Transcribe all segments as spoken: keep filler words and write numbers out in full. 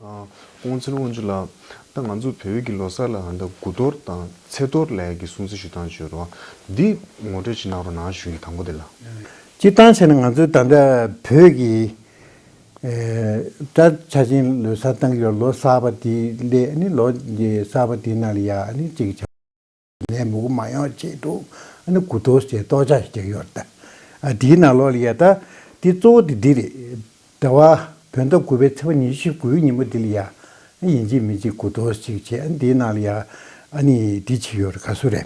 དབང་ཆེན་དབང་ཕྱུག་ལགས། ད་ང་ཚོ་བོད་ཀྱི་ལོ་གསར་ལ་ད་དགུ་གཏོར་དང་ཚེས་གཏོར་ལབ་ཡག་གི་སྲུང་བརྩི་ཞུ་སྟངས་ཡོད་རེད་བ། འདི་ངོ་སྤྲོད་ཅིག་གནང་རོགས་གནང་ཞུ་གི། དང་པོ་དེ་ལ། སྤྱིར་བཏང་བྱས་ན་ང་ཚོའི་ད་ལྟ་བོད་ཀྱི་ཨེ་ད་ཆ་ཆེན་ལོ་གསར་བཏང་གི་ཡོད། ལོ་གསར་པ་དེ་ལས་ཨ་ནི་ལོ་གསར་པ་དེའི་ནང་ལ་ཡ་ཨ་ནི་གཅིག་ནས་མུ་གུ་མ་ཡོང་ཆེད་དུ་ཨ་ནི་དགུ་གཏོར་ཟེར་གཏོར་རྒྱག་ཞིག་རྒྱག་ཡོད་རེད་ད། ཨ་དེའི་ནང་ལོགས་ལ་ཡ་ད་དེ་གཙོ་བོ་དེ་འདི་རེད། ཟླ་བ་བོད་ཟླ་དགུ་པའི་ཚེས་པ་ཉི་ཤུ་དགུའི་ཉིན་མོ་འདི་ལ་ཡ་ཡིན་གཅིག་མིན་གཅིག་དགུ་གཏོར་ཅིག་བྱས། ཨ་འདིའི་ནང་ལ་ཡ་ཨ་ནི་འདི་བྱེད་ཡོད་རེད། ག་སུ་རེད།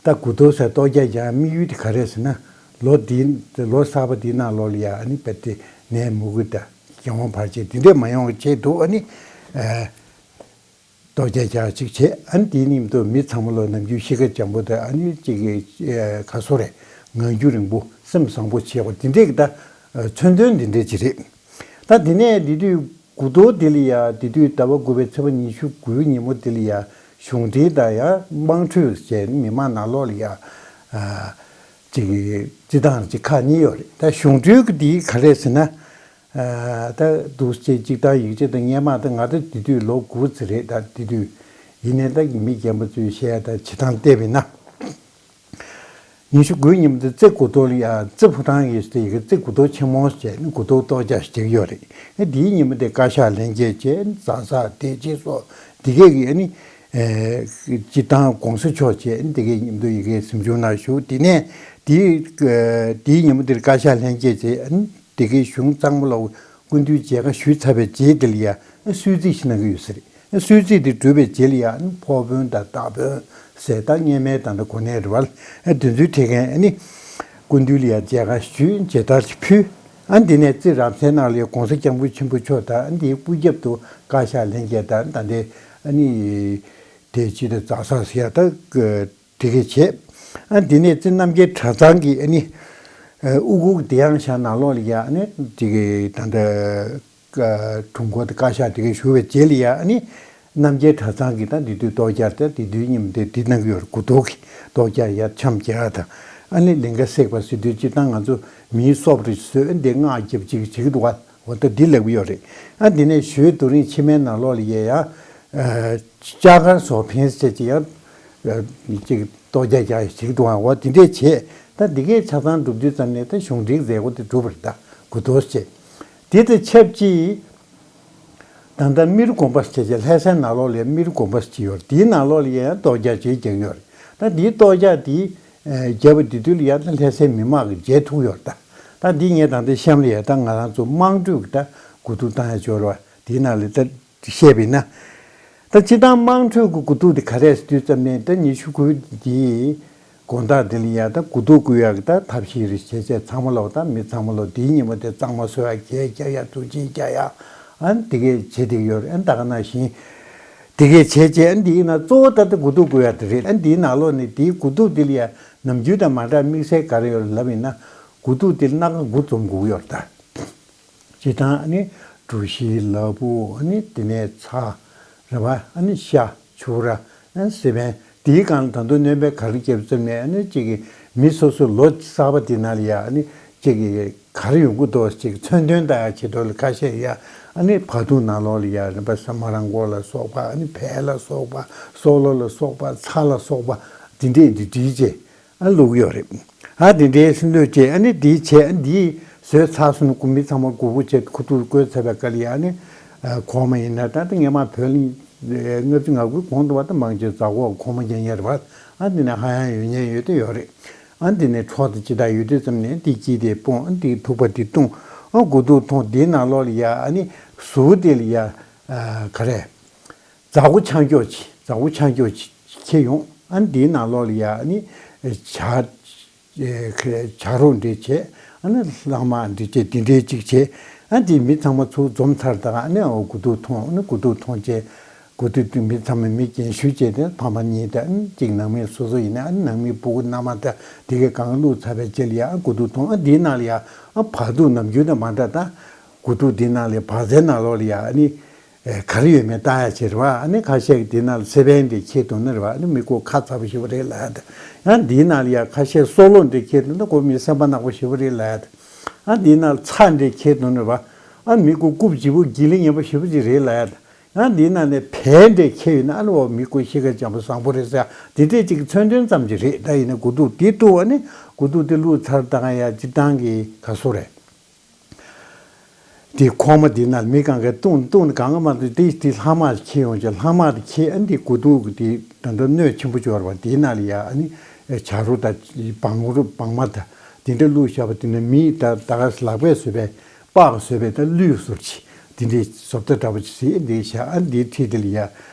ད་དགུ་གཏོར་ཟེར་གཏོར་རྒྱག་ཡང་དམིགས་ཡུལ་དེ་ག་རེད་ཟེར་ན། ལོ་འདི་ལོ་གསར་པ་འདིའི་ནང་ལོགས་ལ་ཡ་ཨ་ནི་རྦད་དེ་ནད་མུ་གུ་དང་རྒྱལ་དབང་བར་ཆད་འདི་འདྲས་མ་ཡོང་བའི་ཆེད་དུ་ཨ་ནི་ཨ། གཏོར་རྒྱག་རྒྱག་ཅིག་བྱས། ཨ་ནི་དེའི་མཉམ་དུ་མི་ཚང་མ་ལོ་ནམ་རྒྱུན་གཤིས་ཀ་འཇམ་པོ་དང་ཨ་ནི་གཅིག་གི་ཨ་ག་སོ་རེད། ངང་རྒྱུད་རིང་པོ་སེམས་བཟང་པོ་བྱེད་པ་དེ་འདྲས་ཀྱི་ད་མཚོན་དོན་དེ་འདྲས་ཅིག་རེད། ད་དེ་ནས་དེ་དུས་དགུ་གཏོར་དེ་ལ་ཡ་དེ་དུས་ཟླ་བ་དགུ་པའི་ཚེས་པ་ཉི་ཤུ་དགུའི་ཉིན་མོ་དེ་ལ་ཡ་གཞུང་འབྲེལ་དང་ཡ་དམངས་ཁྲོད་བྱས་མི་མང་ནང་ལོགས་ལ་ཡ་ཨ་གཅིག་གི་སྤྱི་བཏང་གཅིག་ཁག་གཉིས་ཡོད་རེད། ད་གཞུང་འབྲེལ་གྱི་དེ་ག་རེད་ཟེར་ན། ཨ་ད་འདུག་སེ་གཅིག་དང་ཡིག་ཆ་དང་སྔས་མ་ད་ང་ད་དེ་དུས་ལོ་དགུ་ཙམ་རེད། ད་དེ་དུས་ཡིན་ནའི་ད་མི་རྒན་པ་ཚོས་བཤད་ཡ་ད་བྱེད་སྟངས་བལྟས་པས་ན། ཉི་ཤུ་དགུའི་ཉིན་མོ་དེ་རྩེ་དགུ་གཏོར་ལ་ཡ་རྩེ་ཕོ་བྲང་གི་དེ་ཡི་གེ་རྩེ་དགུ་གཏོར་ཆེན་མོ་བྱས་ནས་དགུ་གཏོར་གཏོར་རྒྱག་ཞིག་བྱེད་ཀྱི་ཡོད་རེད། ཨ་དེའི་ཉིན་མོ་དེ་བཀའ་ཤག་ལྷན་རྒྱས་བྱས། བཛྲ་ས་བདེ་ཆེན་སོགས་དེ་གས་ཀྱི་ཨ་ནི་ཨེ་སྤྱི་བཏང་གོང་ས་མཆོག་བྱས་དེ་གས་མཉམ་དུ་ཡི་གེ་གཟིམ་ཆུང་ནང་བཞུགས། དེ་ནས་དེའི་དེའི་ཉིན་མོ་དེར་བཀའ་ཤག་ལྷན་རྒྱས་བྱས། ཨ་ནི་དེ་གའི་གཞུང་གཙང་མ་ལ་སྐུ་མདུན་མཇལ་ཁ་ཞུས་ཚར་བའི་རྗེས་དེ་ལ་ཡ་གསོལ་ཚིགས་ཤིག་གནང་གི་ཡོད་ས་རེད། གསོལ་ཚིགས་དེ་གྲུབ་པའི་རྗེས་ལ་ཡ་ཕོ་དཔོན་དང་བདག་དཔོན་ཟེར་ད་སྔས་མའི་ད་ལྟ་གོ་གནས་རེད་བ། དེ་ཚོའི་ཁྲིད་མཁན་ཨ་ནི་སྐུ་མདུན་ལ་ཡ་མཇལ་ཁ་ཞུས། མཇལ་དར་ཞིག་ཕུལ། ཨ་འདི་ནས་རྩེ་རབ་གསལ་ནང་ལ་ཡ་གོང་ས་སྐྱབས་མགོན་ཆེན་པོ་མཆོག་དང་ཨ་འདིའི་སྐུ་རྒྱབ་ཏུ་བཀའ་ཤག་ལྷན་རྒྱས་དང་ད་ལྟའི་ཨ་ནི་དེ་སྤྱི་དང་བཛྲ་ས་ཟེར་ཡ་ད། དེ་གས་བྱས། ཨ་འདི་ནས་རྩེ་རྣམ་རྒྱལ་གྲྭ་ཚང་གི་ཨ་ནི་ཨ་དབུ་འགུག་དེ་ཡང་ཤར་ནང་ལོགས་ལ་ཡ་ཨ་ནི་དེ་གས་ད་ལྟ་ཀ་དྲུང་འཁོར་དེ་བཀའ་ཤག་དེ་གས་ཞུ་བའི་རྗེས་ལ་ཡ་ཨ་ནི་རྣམ་རྒྱལ་གྲྭ་ཚང་གི་ད་དེ་དུས་གཏོར་རྒྱག་དེ་དེ་དུས་ཉིན་མོ་དེ་དེ་གནང་གི་ཡོད་རེད། དགུ་གཏོར་གྱི་གཏོར་རྒྱག་ཡ་འཆམ་རྒྱག་དང་ཨ་ནི་ལིང་ག་སྲེག་པ་ཟེར་དུས་སྤྱིར་བཏང་ང་ཚོ་མིའི་སྲོག་རེ་བཟོས་འདི་སྔགས་རྒྱབ་ཅིག་བྱེད་ཀྱི་འདུག་བ། འོ་ད་འདི་ལབ་ཀྱི་ཡོད་རེད། ཨ་འདི་ནས་ཞོལ་རྡོ་རིང་ཕྱི་མའི་ནང་ལོགས་ལ་ཡས་ཡ། ཨ་ལྕགས་མཁར་སོགས་ཕན་ཚེ་ཅིག་ཡ། ཨ་ཅིག་གཏོར་རྒྱག་རྒྱག་ཞིག་འདུག་ཨ། འོ་འདི་འདྲས་བྱས། ད་འདི་གས་ཆ་ཚང་འགྲུབ་དུས་ཙམ་ནས་ད་གཞུང་འབྲེལ་མཛད་སྒོ་དེ་གྲུབ་པ་རེད། ད་དགུ་གཏོར་བྱས། དེ་དང་ཆབས་ཅིག་ད་ལྟ་རྨེ་རུ་དགོན་པ་ཟེར་བྱས་ལྷ་སའི་ནང་ལོགས་ལ་རྨེ་རུ་དགོན་པ་ཟེར་ཡོད་རེད། དེའི་ནང་ལོགས་ལ་ཡས་ཡ་གཏོར་རྒྱག་ཅིག་རྒྱག་གི་ཡོད་རེད། ད་འདིའི་གཏོར་རྒྱག་དེ་རྒྱབ་པ་དེ་དུས་ལ་ཡ་ད་ལྷ་སའི་མི་མང་གིས་མཇལ་ཐུབ་ཡོད་རེད། ད་ད་འདི་ངས་ད་ལྟ་གཤམ་ལ་ཡ་ད་ང་རང་ཚོ་དམངས་ཁྲོད་ཀྱི་ད་དགུ་ཐུག་བཏང་ཡ་འབྱོར་བ་དེའི་ནང་ལ་ད་བཤད་པས་ན། ད་སྤྱིར་བཏང་དམངས་ཁྲོད་ཀྱི་དགུ་ཐུག་དེ་ག་རེ་ཟེར་དུས་ཙམ་ནས་ད་ཉི་ཤུ་དགུ་དེའི་དགོང་དག་དེ་ལ་ཡ་ད་དགུ་ཐུག་བསྐུལ་ཡག་གི་ད་ཐབས་ཤེས་རེ་བྱས་བྱས་ཚང་མ་ལོག་ད་མི་ཚང་མ་ལོག་དེའི་ཉིན་མོ་དེ་གཙང་མ་བཟོ་ཡ་གད་རྒྱག་ཡ་དུག་ཅན་རྒྱག་ཡ་ཨ་ནི་དེ་གས་བྱེད་བསྡད་ཡོད་རེད། ཨ་ནི་ད་ག་ནང་བཞིན་དེ་གས་བྱས་བྱས་ཨ་ནི་དེའི་ནང་གཙོ་བོ་ད་ད་དགུ་ཐུག་བསྐུལ་ཡག་དེ་རེད། ཨ་ནི་དེའི་ནང་ལོགས་ནས་དེའི་དགུ་ཐུག་དེ་ལ་ཡ་ནམ་རྒྱུན་དང་མ་འདྲ་དམིགས་བསལ་ག་རེ་ཡོད་རེད་ལབ་ཡིན་ན། དགུ་ཐུག་དེ་ལ་སྣ་ཁ་དགུ་འཛོམས་དགོས་ཀྱི་ཡོད་རེད་ད། སྤྱིར་བཏང་ཨ་ནི་གྲུ་བཞི་ལ་ཕུག་ཨ་ནི་དེ་ནས་ཚ་རེད་བ། ཨ་ནི་ཤ་ཆུ་ར་ཨ་ནི་སི་པན་དེའི་སྒང་ལ་ད་དུང་སྣོན་པའི་གར་རྒྱབ་ཙམ་ནས་ཨ་ནི་གཅིག་གི་མི་སོ་སོའི་ལོ་གསར་པ་དེ་ནང་ལ་ཡ་ཨ་ནི་གཅིག་གི་གར་ཡོང་གི་འདུག་གཅིག་མཚོན་དོན་ལྟ་ཡ་ཆེད་དུ་ལ་ཁ་ཤས་ཡ་ཨ་ནི་བ་དུང་ནང་ལོགས་ལ་ཡ་རིམ་པ་ས་མ་རང་མགོ་ལ་སོགས་པ་ཨ་ནི་བལ་ལ་སོགས་པ་སོག་ལོ་ལ་སོགས་པ་ཚྭ་ལ་སོགས་པ་དེ་འདྲས་འདི་བྲིས་རྗེས། ཨ་བླུགས་ཡོད་རེད། ཨ་དེ་འདྲའི་སྲིན་ལུས་བཅས་ཨ་ནི་འདིའི་ཆེད་ཨ་འདིའི་བཟོས་ཚར་སོང་ན་སྐུ་མི་ཚང་མ་དགུ་པོ་བཅས་ཁུ་ཐུག་བསྐོལ་ཚར་བའི་སྐབས་ལ་ཡ་ཨ་ནི་གོང་མ་ཡིན་ན་ད་ལྟ་སྔས་མ་བོད་གླིང་ལྔ་བཅུ་ང་དགུའི་གོང་དུ་བ་ད་མང་ཆེ་ཛ་འོག་གོང་མ་རྒྱག་ཡ་རེད་བ། ཨ་འདི་ནས་ཧ་ཡང་ཡོད་ཉེན་ཡོད་དེ་ཡོད་རེད། ཨ་འདི་ནས་འཕྲོག་དེ་ཅི་ལྟར་ཡོད་དུས་ཙམ་ནས་འདི་དཀྱིལ་དེ་སྤུངས། ཨ་འདི་ཐུག་པ་འདི་བཏུང་། ཨ་དགུ་ཐུག་འཐུང་། འདིའི་ནང་ལོགས་ལ་ཡ་ཨ་ནི་ཟུར་དེ་ལ་ཡ་ག་རེ། མཛའ་བོ་ཆང་སྐྱོག་ཅིག་མཛའ་བོ་ཆང་སྐྱོག་ཅིག་ཁྱེར་ཡོང་། ཨ་ནི་དེའི་ནང་ལོགས་ལ་ཡ་ཨ་ནི་ཇ་ཇ་རོ་འདྲ་བྱས། ཨ་ནི་ལྷག་མ་འདྲ་བྱས་དེ་འདྲའི་ཅིག་བྱས། ཨ་ནི་དེ་མི་ཚང་མ་ཚུར་འཛོམས་ཚར་དང་ཨ་ནི་འོ་དགུ་ཐུག་འཐུང་། ཨ་ནི་དགུ་ཐུག་འཐུང་བྱས་དགུ་ཐུག་དེ་མི་ཚང་མ་མི་རྒན་ཤོས་བྱས་ཏེ་ཕ་མ་གཉིས་དང་ཨ་ནི་ཅིག་ནང་མི་སོ་སོ་ཡིན་ན་ཨ་ནི་ནང་མི་སྤུ་གུ་མནའ་མ་དང་དེ་གའི་གང་བླུགས་ཚར་བའི་རྗེས་ལ་ཡ་ཨ་དགུ་ཐུག་འཐུང་། ཨ་དེའི་ནང་ལ་ཡ་ཨ་བག་ཐུག་ནམ་རྒྱུན་དང་མ་འདྲ་ད་དགུ་ཐུག་དེའི་ནང་ལ་ཡ་བག་ཚའི་ནང་ལོགས་ལ་ཡ་ཨ་ནི། ཨེ་ག་རེ་ཡོད་མེད་ལྟ་ཡ་ཆེད་རེད་བ། ཨ་ནི་ཁ་ཤས་ཀྱིས་དེ་ནང་ལ་སེ་བན་དེ་འཁྱེར་འདུག་ནི་རེད་བ། ཨ་ནི་མི་ཁོ་ཁ་ཚ་པོ་ཞེ་པོ་རེད་ལབ་ཡ་དང་། ཡང་འདིའི་ནང་ལ་ཡ་ཁ་ཤས་སོག་ལོ་འདྲ་འཁྱེར་འདུག་ན་ཁོ་མི་སེམས་པ་ནག་པོ་ཞེ་པོ་རེད་ལབ་ཡ་དང་། ཨ་འདིའི་ནང་ལ་ཚྭ་འདྲ་འཁྱེར་འདུག་ནི་རེད་བ། ཨ་མི་ཁོ་རྐུབ་ལྗིད་པོ་དགེ་ལེགས་ངན་པ་ཞེ་པོ་ཅིག་རེད་ལབ་ཡ། ཡང་འདིའི་ནང་ནས་བལ་འདྲ་འཁྱེར་ཡོད་ན་ཨ་ནི་འོ་མི་ཁོ་གཤིས་ཀ་འཇམ་པོ་བཟང་པོ་རེད་ཟེར་ཡ་དེ་འདྲས་ཅིག་མཚོན་དོན་ཙམ་ཅིག་རེད། ད་ཡིན་ན་དགུ་ཐུག་དེ་བཏུགས། ཨ་ནི་དགུ་ཐུག་དེ་བླུགས་ཚར་ད་ག་ཡ་སྤྱིར་བཏང་གི་ག་སོ་རེད། དེ་ཁོག་མ་དེ་ནང་མི་གང་གས་བཏུང་བཏུང་ནས་གང་ག་མ་གཏོགས་དེ་དེ་ལྷག་མ་འཁྱེར་ཡོང་ཅིག་ལྷག་མ་དེ་འཁྱེར། ཨ་ནི་དེ་དགུ་ཐུག་གི་དེ་ད་ལྟ་སྣོད་ཆེན་པོ་ཅིག་ཡོད་རེད་པ། དེའི་ནང་ལ་ཡ་ཨ་ནི་བྱ་རོ་དང་བང་རོ་བང་མ་དང་དེ་འདྲ་བླུགས་བཞག་པ་དེ་ནི་མིའི་ད་ད་ག་ལག་པས་བཟོས་པའི་སྤགས་བཟོས་པའི་ད་གླུད་བཟོ་ཅིག་དེ་འདྲའི་བཟོ་ལྟ་འདྲ་པོ་ཅིག་བཟོས། འདི་བཞག་ཨ་འདིའི་འཁྲིས་དེ་ལ་ཡ་ཨ་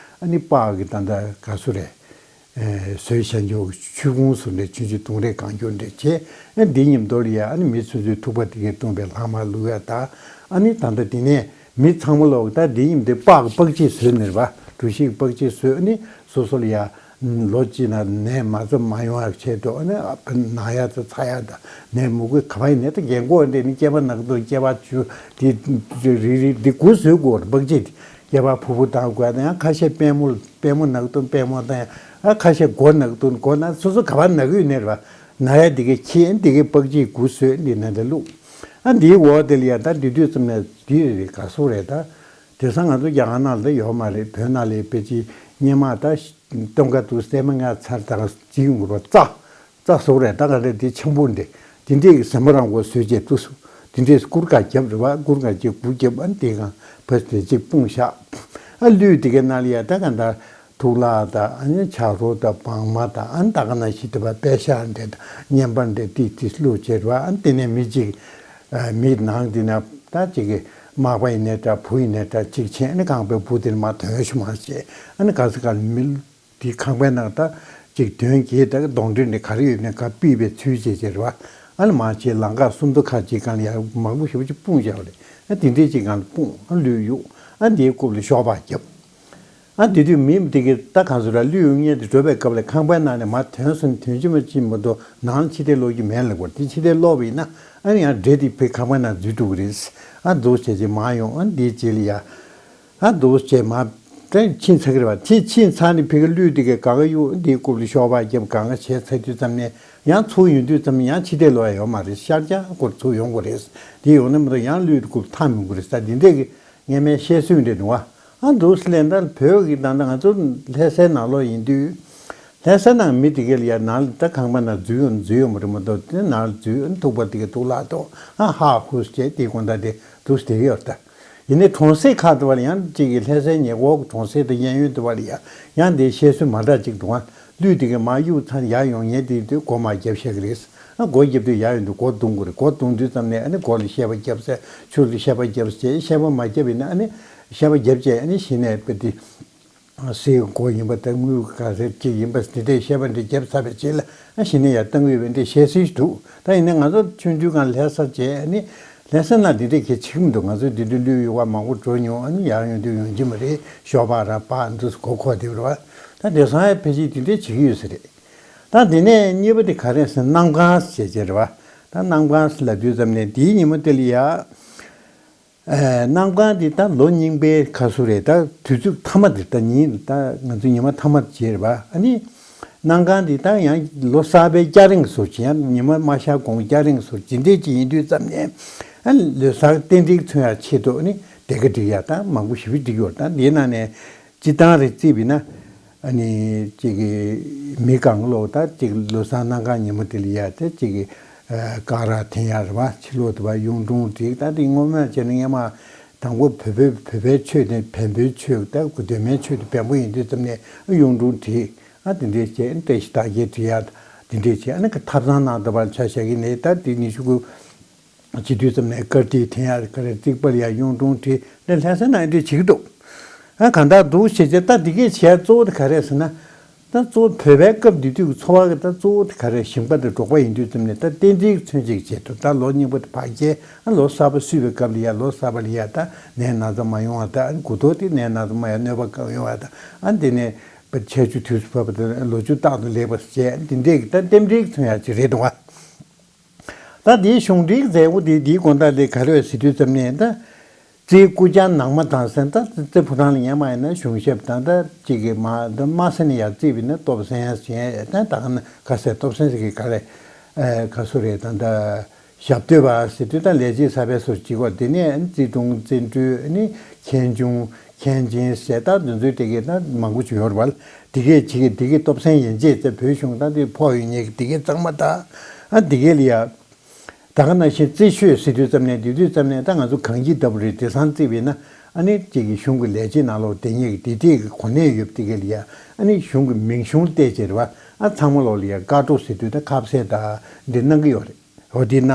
ནི་སྤགས་ཀྱི་ད་ད་ག་སོ་རེད། བཟོས་བཞག་འཇོག་ཆུ་ཁུང་བཟོ་འདྲ་ཆུང་ཆུང་དུང་རས་གང་མགྱོགས་འདྲ་བྱས། ཨ་འདི་མཉམ་དུ་ལ་ཡ་ཨ་ནི་མི་སོ་སོའི་ཐུག་པ་དེ་གས་བཏུངས་པའི་ལྷག་མ་བླུགས་ཡ་ད། ཨ་ནི་ད་ལྟ་དེ་ནས་མི་ཚང་མ་ལོག་ད་འདི་མཉམ་དུ་སྤགས་པགས་ཅིག་བཟོས་ནས་རེད་པ། གྲུ་བཞི་པགས་ཅིག་བཟོས། ཨ་ནི་སོ་སོ་ལ་ཡ་ལོ་གཅིག་ན་ནད་མ་ཚ་མ་ཡོང་ཡ་ཆེད་དུ་ཨ་ནི་ན་ཡ་ཚ་ཚ་ཡ་ད་ནད་མུ་གུ་ག་བ་ཡིན་ནའི་ད་རྒན་གོག་འདྲ་ནི་སྐེད་པ་ན་གི་འདུག་སྐེད་པ་ཆུ་དེ་རིལ་རིལ་འདི་དགུ་བཟོས་དགོས་རེད། པགས་ཅིག་དེ་སྐེད་པ་ཕུར་བུ་བཏང་དགོས་ན་ཡང་ཁ་ཤས་པད་མོ་པད་མོ་ན་གི་འདུག་པད་མོ་བཏང་ཡ། ཨ་ཁ་ཤས་མགོ་ན་གི་འདུག་མགོ་ན་སོ་སོ་ག་བ་ན་གི་ཡོད་ནའི་རེད་པ། ན་ཡ་འདི་གའི་ཁྱི་འདི་གའི་པགས་ཅིག་དགུ་བཟོས་འདི་ན་འདི་བླུགས། ཨ་འདིའི་འོག་དེ་ལ་ཡ་ད་འདི་དུས་ཙམ་ནས་འདི་རེད་ག་སོ་རེད་ད། དེང་སང་ང་ཚོ་རྒྱ་གར་ནང་ལ་ཡོད་མ་རེད། བོད་ནང་ལ་དཔེ་ཅིག་སྙེ་མ་ད་སྟོན་ཁ་དུ་སྲན་མ་ལྔ་ཚར་ད་ག་ཅིག་ཡོང་གི་རེད་པ། རྩྭ་རྩྭ་སོ་རེད་ད་ག་རེད། འདི་ཆེན་པོ་འདི་འདི་འདྲས་ཀྱི་ཟ་མ་རང་མགོ་བཟོས་བྱས་འདུག་སོ། འདི་འདྲས་སྐུར་ག་རྒྱབ་རེད་པ། སྐུར་ག་རྒྱབ་དགུ་རྒྱབ། ཨ་འདི་གང་བ་དེ་གཅིག་སྤུངས་བཞག་ཨ་གླུད་དེ་གའི་ནང་ལ་ཡ་ད་ག་ད་ཐུག་ལྷག་དང་ཨ་ནི་བྱ་རོ་དང་བང་མ་དང་ཨ་ནི་ད་ག་ནང་བཞིན་དེ་བ་པད་ཤག་འདྲ་དང་བརྙན་པར་འདྲ་ཏིག་ཏིག་བླུགས་བྱས་རེད་པ། ཨ་ནི་དེ་ནས་མི་གཅིག་ཨ་མི་ནང་འདི་ན་ད་གཅིག་གི་མག་པ་ཡིན་ནའི་འདྲ་བུ་ཡིན་ནའི་འདྲ་གཅིག་ཕྱིན། ཨ་ནི་རྐང་པའི་སྦུག་དེ་ནས་མར་དོན་ཞུ་མ་བྱས། ཨ་ནི་ག་ས་ག་ལ་མི་དེ་ཁང་པའི་ནང་ད་ཅིག་དོན་གྱིས་ད་གདོང་འདྲེ་འདྲ་ག་རེ་ཡོད་ནའི་ག་ཕུད་པའི་ཚུལ་བྱས་བྱས་རེད་པ། ཨ་ནི་མར་ཕྱིན་ལམ་ཁ་སུམ་མདོ་ཁ་ཅིག་སྒང་ལ་ཡ་མང་པོ་ཞེ་པོ་ཅིག་སྤུངས་བཞག་པ་རེད། ཨ་དེ་འདྲའི་ཅིག་སྒང་ལ་སྤུངས། ཨ་གླུད་གཡུག་ཨ་འདིའི་རྐུབ་ལ་ཤོག་སྦག་བརྒྱབ། ཨ་དེ་དུས་མི་དེ་གིས་ད་གང་ཟེར་ར་གླུད་གཡུག་མཁན་དེ་འགྲོ་བའི་སྐབས་ལ་ཁང་པའི་ནང་ནས་མར་དོན་སོང་དོན་ཅི་མ་ཅི་མ་གཏོགས་ནང་ཕྱི་བལྟས་ཀློག་རྒྱུ་མེད་ལབ་པ་རེད། དེ་ཕྱི་བལྟས་ཀློག་པ་ཡིན་ན་ཨ་ནི་ཡང་འདྲེ་དེ་ཕའི་ཁང་པའི་ནང་འཛུལ་འགྲོ་གི་རེད། ཨ་འདུག་བྱས་རྗེས་མར་ཡོང་། ཨ་འདིའི་རྗེས་ལ་ཡ། ཨ་འདུག་བྱས་མར་དེ་ཕྱིན་ཚར་གི་རེད་པ། ཕྱིན་ཕྱིན་ཚར་ནས་ཕ་གི་གླུད་དེ་གའི་སྒང་ག་གཡུག་འདིའི་རྐུབ་ལ་ཤོག་སྦག་བརྒྱབ་སྒང་ག་བྱས་ཚར་དུས་ཙམ་ནས་ཡང་ཚུར་ཡོང་དུས་ཙམ་ནས་ཡང་ཕྱི་བལྟས་ཀློག་ཡ་ཡོད་མ་རེད། ཤར་རྒྱག་སྐོར་ཚུར་ཡོང་དགོས་རེད། དེ་ཡོང་ན་མ་གཏོགས་ཡང་གླུད་དེ་རྐུབ་འཐམ་ཡོང་གི་རེད་ཟེར་འདི་འདྲས་ཀྱི་སྔ་མའི་བཤད་སྲོལ་འདྲ་འདུག་པ། ཨ་འདུག་སེ་ལན་ད་བོད་ཀྱི་ད་ལྟ་ང་ཚོ་ལྷ་སའི་ནང་ལོགས་ཡིན་དུས། ལྷ་སའི་ནང་མི་དེ་གས་ལ་ཡ་ནང་ལ་ད་ཁང་པ་ནང་འཛུལ་ཡོང་འཛུལ་ཡོང་བ་རེད་མ་གཏོགས་དེ་ནང་ལ་འཛུལ་ཐུག་པ་དེ་གས་ཐུག་ལྷག་ཐུག་ཨ་ཧ་ཧུ་ཟེར་དེ་དགོང་དག་དེ་འདུག་སེ་བསྡད་ཀྱི་ཡོད་རེད་ད། ཡིན་ནའི་གྲོང་གསེབ་ཁག་དུ་བ་ལ་ཡང་གཅིག་གི་ལྷ་སའི་ཉེ་འཁོར་གྱི་གྲོང་གསེབ་དང་གཡས་གཡོན་དུ་བ་ལ་ཡ་ཡང་དེའི་བཤད་སྲོལ་མ་འདྲ་གཅིག་འདུག་ཨ། གླུད་དེ་གས་མར་གཡུག་ཚར་ཡར་ཡོང་ཉེ་དེ་དུས་སྒོ་མར་རྒྱབ་བཞག་གི་རེད། ཨ་སྒོ་རྒྱབ་དུས་ཡར་ཡོང་དུས་སྒོ་རྡུང་དགོས་རེད། སྒོ་རྡུང་དུས་ཙམ་ནས་ཨ་ནི་སྒོ་ལ་ཤེལ་པ་རྒྱབ་ཟེར། ཆུ་ལ་ཤེལ་པ་རྒྱབ་ཟེར། ཤེལ་པ་མ་རྒྱབ་ཡིན་ན་ཨ་ནི་ཤེལ་པ་རྒྱབ་བྱས་ཨ་ནི་གཞི་ནས་དཔེ་དེ་སའི་སྒོ་ཡིན་པ་དང་དངུལ་ག་ཟེར་ཅིག་ཡིན་པ་དེ་འདྲའི་ཤེལ་པ་འདི་རྒྱབ་ཚར་བའི་རྗེས་ལ་ཨ་གཞི་ནས་ཡར་བཏང་གི་ཡོད་པའི་འདྲའི་བཤད་སྲོལ་ཞིག་འདུག་ད་ཡིན་ན་ང་ཚོ་ཆུང་དུས་སྒང་ལྷ་ས་བྱས་ཨ་ནི་ལྷ་ས་ན་འདི་འདྲའི་གལ་ཆེ་གི་མི་འདུག་ང་ཚོ་འདི་འདྲའི་གླུད་གཡུག་པ་མང་པོ་འགྲོ་མྱོང་། ཨ་ནི་ཡར་ཡོང་དུས་ཡོང་གི་མ་རེད། ཤོག་སྦག་ར་སྦག་འདུག་སེ་མགོ་འཁོར་བསྡད་པ་རེད་པ། ད་དེང་སང་ཡང་ཕལ་ཆེར་དེ་འདྲས་བྱེད་ཀྱི་ཡོད་ས་རེད། ད་དེ་ནས་གཉིས་པ་དེ་ག་རེ་ཟེར་ན་གནམ་གང་ཟེར་བྱས་རེད་པ། ད་གནམ་གང་ཟེར་ལབ་དུས་ཙམ་ནས་དེའི་ཉིན་མོ་དེ་ལ་ཡ། ཨ་གནམ་གང་དེ་ད་ལོ་རྙིང་པའི་ཁ་སོ་རེད། ད་དུས་ཚོད་མཐའ་མ་དེ་ད་ཉིན་ད་ང་ཚོ་ཉི་མ་མཐའ་མ་བྱས་རེད་པ། ཨ་ནི་གནམ་གང་དེ་ད་ཡང་ལོ་གསར་པའི་སྐྱ་རེངས་སོ་ཅི་ཡང་ཉི་མ་མ་ཤར་གོང་སྐྱ་རེངས་སོ་ཇི་འདྲས་ཅིག་ཡིན་དུས་ཙམ་ནས་ཨ་ལོ་གསར་རྟེན་འབྲེལ་མཚོན་ཡ་ཆེད་དུ་ཨ་ནི་སྡེར་ཁ་སྒྲིག་ཡ་ད་མང་པོ་ཞེ་པོ་སྒྲིག་ཡོད་རེད། ད་འདིའི་ནང་ནས། སྤྱིར་བཏང་རེ་བརྩིས་པ་ཡིན་ན། ཨ་ནི་གཅིག་གི་མི་གང་ལོག་ད་གཅིག་ལོ་གསར་གནམ་གང་ཉིན་མོ་དེ་ལ་ཡ་དེ་གཅིག་གི་ཨ་སྐ་རགས་འཐེན་ཡ་རེད་པ། ཕྱི་ལོགས་དུ་བ་གཡུང་དྲུང་བསྒྲིགས། ད་དེ་སྔོན་མ་བྱས་ན་སྔ་མ་དང་པོ་བོད་པའི་བོད་པའི་ཆོས་དེ་བོན་པོའི་ཆོས་ད་གདོད་མའི་ཆོས་དེ་བོན་པོ་ཡིན་དུས་ཙམ་ནས་གཡུང་དྲུང་བསྒྲིགས། ཨ་དེ་འདྲས་བྱས་བཀྲ་ཤིས་རྟགས་བརྒྱད་བྲི་ཡ་དེ་འདྲས་བྱས། ཨ་ནི་ཐབ་ཚང་ནང་དུ་བ་ཆ་བཞག་གི་ནས་ད་དེ་ཉི་ཤུ་དགུ། བྱེད་དུས་ཙམ་ནས་དཀར་ཐིག་འཐེན་ཡ་ག་རེ་རྩིག་པ་ལ་ཡ་གཡུང་དྲུང་བྲིས་ནས་ལྷ་ས་ནང་འདི་བྱེད་ཀྱི་འདུག་ཨ་གང་ལྟར་འདུག་བྱས་བྱས་ད་འདི་གས་བྱས་གཙོ་བོ་དེ་ག་རེ་ཟེར་ན། ད་གཙོ་བོ་བོད་པའི་སྐབས་འདི་དུས་ཀྱི་འཚོ་བ་གི་ད་གཙོ་བོ་དེ་ག་རེ་ཞིང་པ་དང་འབྲོག་པ་ཡིན་དུས་ཙམ་ནས་ད་རྟེན་འབྲེལ་མཚོན་བྱེད་ཀྱི་ཆེད་དུ་ད་ལོ་རྙིང་པ་དེ་ཕར་བསྐྱལ། ཨ་ལོ་གསར་པ་བསུས་པའི་སྐབས་ལ་ཡ་ལོ་གསར་པ་ལ་ཡ་ད་ནད་ན་ཚ་མ་ཡོང་བ་ད་ཨ་མགོ་ཐོག་དེ་ནད་ན་ཚ་མ་ཡ་གནོད་པ་གང་ཡོང་བ་ད་ཨ་འདི་ནས་ཆར་ཆུ་དུས་སུ་བབས་པ་དང་ལོ་ཆུ་རྟག་ཏུ་ལེགས་པ་བྱས་འདི་འདྲས་ཀྱི་ད་རྟེན་འབྲེལ་མཚོན་ཡ་ཅིག་རེད་འདུག་བ། ད་འདིའི་གཞུང་འབྲེལ་མཛད་སྒོ་འདི་འདིའི་དགོང་དག་འདི་ག་རེ་ཟེར་དུས་ཙམ་ནས་ད། རྩེའི་སྐུ་བཅར་ནང་མ་དང་ཟེར་ད་རྩེ་ཕོ་བྲང་ལ་ཉན་མ་ཡིན་ན་གཞུང་ཞབས་དང་ད་ཅིག་གི་མ་ད་མ་ཟེར་ནས་ཡར་རྩིས་པ་ཡིན་ན་སྟོབས་སེང་ཡ་ཟེར་ཡ་ད་ད་ག་ན་ག་ཟེར་སྟོབས་སེང་ཟེར་གི་ག་རེ་ག་སུ་རེད་ད་ད་ ཞབས་སྟོད་པ་ཟེར་དུས་ད་ལས་བྱེད་གསར་པའི་སོར་གཅིག་གོ། དེ་ནས་རྩིས་དྲུང་རྩིས་སྤྲུལ་ནི་མཁན་ཆུང་མཁན་ཆེན་ཟེར་ད་འདི་ཚོའི་དེ་གའི་ད་མང་པོ་ཅིག་ཡོད་རེད་པ། དེ་གའི་ཅིག་དེ་གའི་སྟོབས་ཆེན་ཡན་ཆད་ཚེ་བོད་གཞུང་ད་དེ་ཕོག་ཡོད་ཉེ་གི་དེ་གའི་གཙང་མ་ད་ཨ་དེ་གའི་ལ་ཡ། ད་ག་ནང་བཞིན་རྩིས་ཤོད་ཟེར་དུས་ཙམ་ནས་དེ་དུས་ཙམ་ནས་ད་ང་ཚོ་གངས་སྐྱིད་ལྟ་བུ་རེད། དེང་སང་བརྩིས་པས་ན་ཨ་ནི་གཅིག་གི་གཞུང་གི་ལས་བྱེད་ནང་ལོགས་དེ་ཉིད་ཀྱི་དེ་དེ་གི་གོ་གནས་ཡོད་དེ་ག་ལ་ཡ། ཨ་ནི་གཞུང་གི་མིང་གཞུང་བལྟས་བྱས་རེད་པ། ཨ་ཚང་མ་ལོག་ལ་ཡ་བཀའ་འཁྲོལ་ཟེར་དུས་ད་ཁ་གསལ་ད་འདི་གནང་གི་ཡོད་རེད། འོ་དེ་ན་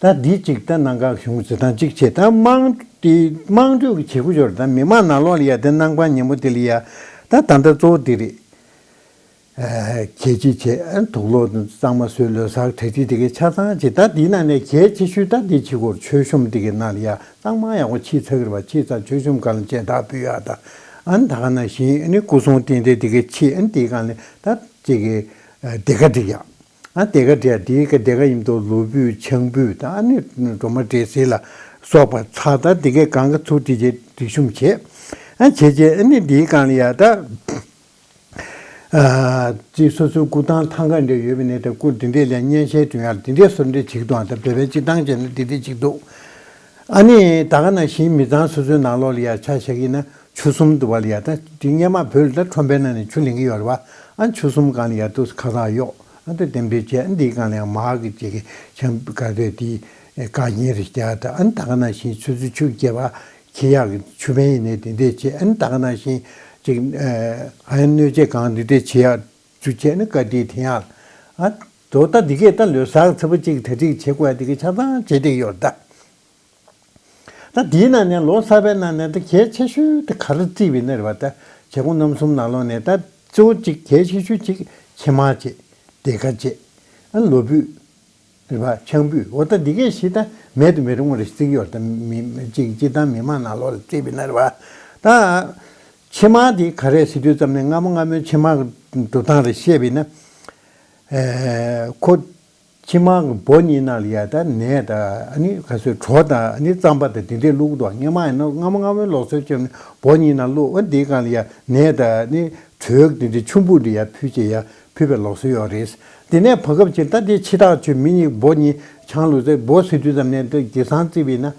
ད་འདི་གཅིག་ད་གནང་ག་གཞུང་བྱེད་སྟངས་གཅིག་བྱས། ད་དམངས་དེ་དམངས་ཁྲོད་ཀྱི་བྱེད་སྒོ་ཡོད་རེད། ད་མི་མང་ནང་ལོགས་ལ་ཡ་དེ་གནང་པ་ཉིན་མོ་དེ་ལ་ཡ་ད་ད་ལྟ་གཙོ་བོ་དེ་རེད། གད་ཕྱིས་བྱས། དུག་ལོག་གཙང་མ་བཟོས། ལོ་གསར་གྲ་སྒྲིག་དེ་གའི་ཆ་ཚང་བྱས། ད་དེའི་ནང་ནས་གལ་ཆེ་ཤོས་ད་འདི་བྱེད་སྒོར་མཆོད་གཤོམ་དེ་གའི་ནང་ལ་ཡ་གཙང་མ་ཡག་པོ་ཕྱིས་ཚར་གི་རེད་པ། ཕྱིས་ཚར་མཆོད་གཤོམ་སྒང་ལ་མཆོད་ད་ཕུལ་ཡག་ད་ཨ་ནི་ད་ག་ནང་བཞིན་ཨ་ནི་སྐུ་གསུང་རྟེན་འབྲེལ་དེ་གའི་ཕྱིས་ཨ་ནི་དེའི་སྒང་ལ་ད་ཅིག་གི་ཨ་སྡེར་ཁ་སྒྲིག་ཡག་ཨ་སྡེར་ཁ་སྒྲིག་ཡག་དེའི་སྒང་སྡེར་ཁ་ཡིན་མདོག་ལོ་ཕུད་ཆང་ཕུད་ད་ཨ་ནི་སྒྲོལ་མ་འབྲས་སིལ་ལ་སོགས་པ་ཚར། ད་དེ་གའི་སྒང་ག་ཚུར་དེ་རྗེས་སྒྲིག་གཤོམ་བྱས། ཨ་བྱས་རྗེས་ཨ་ནི་དེའི་སྒང་ལ་ཡ་ད། ཨ་ཅིག་སོ་སོའི་སྐུ་ཐང་ཐང་ག་འདྲ་ཡོད་པ་ནས་ད་སྐུ་དེ་འདྲས་ལ་སྙན་ཤལ་སྒྲོན་ཡག་དེ་འདྲས་སོ་འདྲས་བྱེད་ཀྱི་འདུག་ཨ་ད་བོད་པའི་སྤྱི་བཏང་བྱས་ན་དེ་འདྲས་བྱེད་ཀྱི་འདུག་ཨ་ནི་ད་ག་ནང་བཞིན་མི་ཚང་སོ་སོའི་ནང་ལོགས་ལ་ཡ་ཆ་བཞག་གི་ན་ཆུ་གསུམ་འདུག་པ་ལ་ཡ། ད་དེ་སྔོན་མ་བོད་ལ་ད་ཁྲོན་པའི་ནང་ནས་ཆུ་ལེན་གི་ཡོད་རེད་པ། ཨ་ཆུ་གསུམ་སྒང་ལ་ཡ་དུ་ཁ་ཐག་གཡོགས། ཨ་ད་རྟེན་འབྲེལ་བྱས། ཨ་འདིའི་སྒང་ལ་ཡ་མར་གི་ཅིག་གི་ཆང་ག་རེ་དེ་བཀག་ཉར་རེ་བརྒྱབ། ད་ཨ་ད་ག་ནང་བཞིན་ཆུ་ཚོད་བཅུ་བརྒྱད་པ། ཁྱི་ཡག་གི་ཆུ་བན་ཡིན་ནའི་དེ་འདྲས་བྱས། ཨ་ནི་ད་ག་ནང་བཞིན་ཅིག་ཨ་ཡང་སྣོད་ཆས་གང་འདི་འདྲས་བྱེད་ཡག་ཚུ་བྱས་ནས་བཀའ་དྲིན་དེ་ཡང་ཨ་དོ་ད་འདི་གས་ད་ལོ་གསར་ཚེས་པ་གཅིག་གྲ་སྒྲིག་བྱེད་དགོས་ཡ་འདི་གས་ཆ་ཚང་བྱེད་བསྡད་ཡོད་ད། ད་དེའི་ནང་ནས་ལོ་གསར་པའི་ནང་ནས་ད་གལ་ཆེ་ཤོས་དེ་ག་རེ་བརྩིས་པ་ཡིན་ན་རེད་པ། ད་བྱེད་སྒོ་རྣམ་གསུམ་ནང་ལོགས་ནས་ད་གཙོ་བོ་གཅིག་གལ་ཆེ་ཤོས་གཅིག་ཕྱེ་མར་བྱེད། སྡེར་ཁ་བྱེད། ཨ་ལོ་ཕུད། རེད་པ། ཆང་ཕུད། འོ་ད་འདི་གས་ཤིག་ད་མེད་དུ་མི་རུང་བ་རེད་བརྩི་གི་ཡོད། ད་མི་གཅིག་སྤྱི་བཏང་མི་མང་ནང་ལོགས་ལ་བརྩིས་པ་ཡིན་ན་རེད་པ། ད་ཕྱེ་མར་འདི་ག་རེ་ཟེར་དུས་ཙམ་ནས་སྔ་མོ་སྔ་མོའི་ཕྱེ་མར་གྱི་འགྲོ་སྟངས་རེ་བཤད་པ་ཡིན་ན། ཨེ་ཁོ་ཕྱེ་མར་གྱི་སྦོ་གཉིས་ནང་ལ་ཡ་ད་ནས་ད་ཨ་ནི་ག་ཚོད་གྲོ་དང་ཨ་ནི་རྩམ་པ་དང་དེ་འདྲས་བླུགས་འདུག་སྔོན་མ་ཡིན་ན་སྔ་མོ་སྔ་མོའི་ལུགས་སྲོལ་བྱས་ནས་སྦོ་གཉིས་ནང་བླུགས། ཨ་འདིའི་སྒང་ལ་ཡ་ནས་ད་ཨ་ནི་དྲོད་དེ་འདྲས་ཆུང་བུ་འདྲ་ཡ་ཕུལ་བྱས་ཡ་ཕུལ་བའི་ལུགས་སྲོལ་ཡོད་རེད། དེ་ནས་བར་སྐབས་ཅིག་ད་དེ་ཕྱི་ཐག་ཆོད། མི་གཉིས་སྦོ་གཉིས་ཆང་བླུགས་ཚེ་སྦོ་ཟེར་དུས་ཙམ་ནས་ད་དེང་སང་བརྩིས་པ་ཡིན་ན་